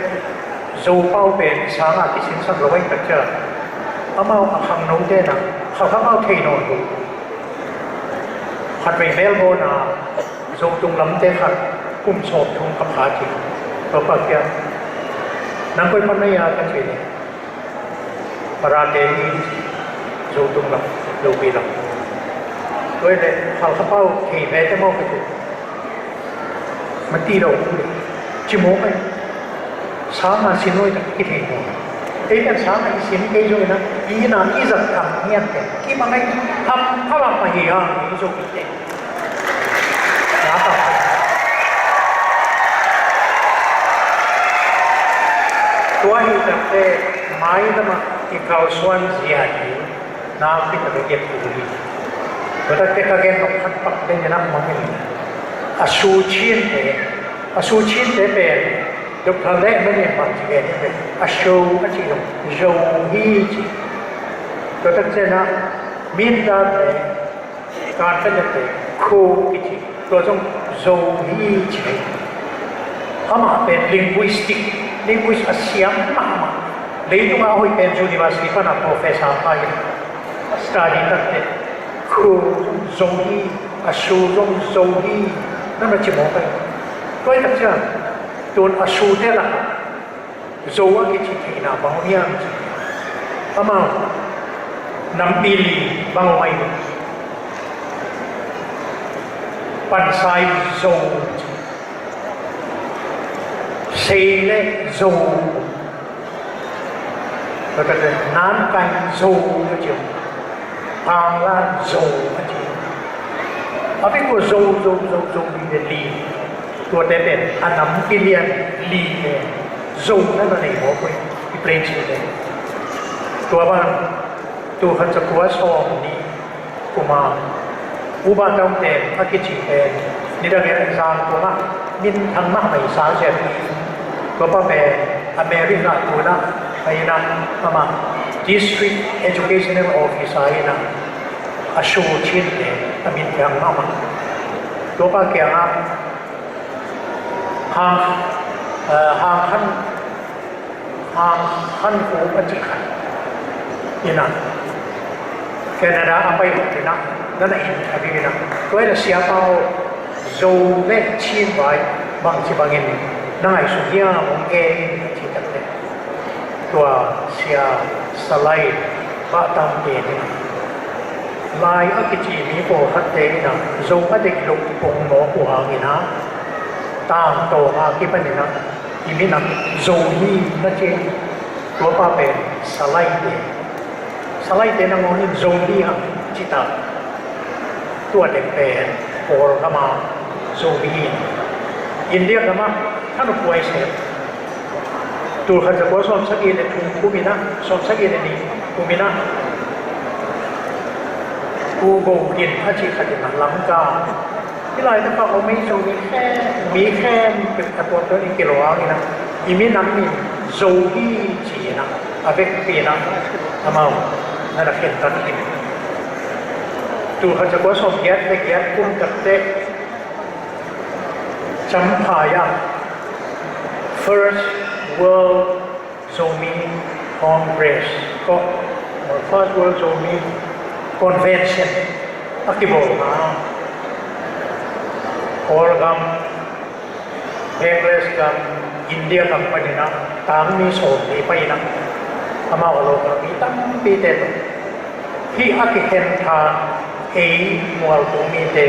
Zo pau pen sang a kisinsak lo ahih tak ciang, amau a khangnote in a, Khalkha pau thei nawn lo. Khatvei Melbourne a Zotung lamte khat kum sawmthum ka pha ci. Tua pa kiang, "Nang koi pan na hia?" ka ci leh, "Marate hi," ci. Zotung lam, Lopi lam. Tua leh, "Khalkha pau thei ve teh maw?" ka ci. "Mati lo," ci maw, kai. Sang a sin nuai tak kithei maw. Ei kan sang a i sin kei zong in a, i inn a i zat kam ngian teh kibang ahi. Hampha mahmah hi hang, i Zomite. Tua hi takte, mailam ah i kalsuan zia hi. Nakpi tak a gen kul hi. Tua tak teh ka gen nop khat pak ding in a mangin, a Suu Kyi te, a Suu Kyi te pen Doctor Leh Min in bang ci gen hi pen, a Suu a ci lo, Zo hi ci. Tua tak ciang a Mindat le Kanfen te Kho kici, tua zong Zo hi ci. Amah pen linguistic, linguist a siam mahmah. Leitung a hoih pen university pan a professor pa in a study tak teh Kho zong Zo hi, a Suu zong Zo hi, na na ci mawk a hi. Tua hi tak ciang tun a Suu te lakah Zo a kici theihna bang hiam ci, amau nampi li bang om ahi. Pansai Zo ci, Seileh Zo, Nankai Zo ci, Panglan Zo a ci. A pi ko Zo, Zo, Zo, Zo li le li. Tuate pen a nampi lian li pen Zo na na nei mawk uh hi, i plain cih pen. Tua bang, tul khat za kua sawm nih kum a U Bah Tam pen a kici pen, nidang in Zangkong ah minthang mahmah i sa zen. Tua pa pen America tun ah a inn ah amah District Educational Officer in a, a Suu Kyi te a minthang mahmah. Tua pa kiangah Hang, eh, Hang Khan, Hang Khan Hu a ci khat in a, Canada a pai lo in a, na na interview in a, tua in a, Sia Pa aw, Zo le Chin vai bangci bangin na ngaihsut hiam, hong gen in, a ci tak teh, tua Sia Salai Bah Tam pen in a, lai a kici mi pawlkhat te in a, Zo a deih loh pong mawk uh hangin a, tangtawng a kipan in a, i minam Zo hi na ci. Tua pa pen Salai te, Salai te nangawn in Zo hi hang ci ta. Tua dek pen Kawlgam a Zomi hi. India gam ah khan uh puai se. Tul khat za kua sawm sagih le thum kum in a, sawm sagih le nih kum in a, Pu Go Gin a cih khat in a, Lamka, hih laitak a om ei Zomi khem, mi khempeuh a tuamtuam in kilawm in a, i minam in Zo hi ci in a, a vekpi in a, amau na na khen tak hi. Tul khat za kua sawm giat le giat kum tak teh Champhai ah First World Zomi Congress, ko, First World Zomi Convention a kibawl a, Kawlgam, Bangladesh gam, India gam panin a tangmi sawm li pai in a, amau a local mi tampite tawh hih a kikhen tha ei mualtung mite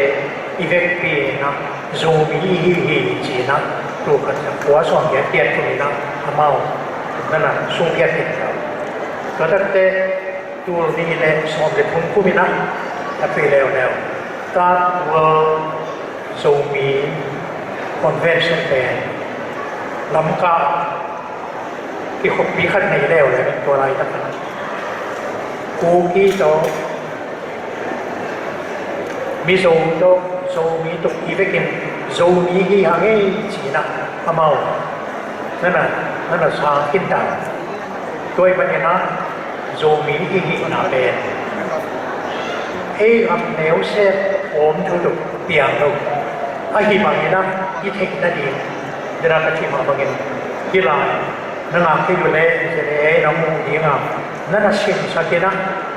i vekpi in a, Zomi i hi hi ci in a, tul khat za kua sawm giat giat kum in a, amau na na sung giat in a. Tua tak teh tul nih le sawm le thum kum in a, a tui leuleu Third World Zomi Convention pen Lamka kikhoppi khat nei leuleu in, tua laitak in Kuki tawh, Mizo tawh, Zomi tawh i vekin Zomi hi hang ei ci in a, amau na na, na na sang khin ta. Tua ahih manin a Zomi i hihna pen ei gam neu set om thu tuk piang lo. Ahih bangin a i theih nading, den a ka cih mah bangin, hih lai na ngak thei uh leh, ei na muh ding a, na na sinsak in a,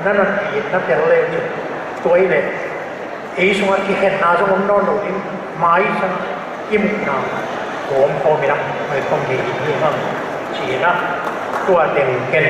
na na it na tel le uh cin, tua hi leh ei sungah kikhenna zong om nawn lo ding, mai sang i muhna hawm hawm in a, mai khawm hi hi hang ci in a, tua teng ken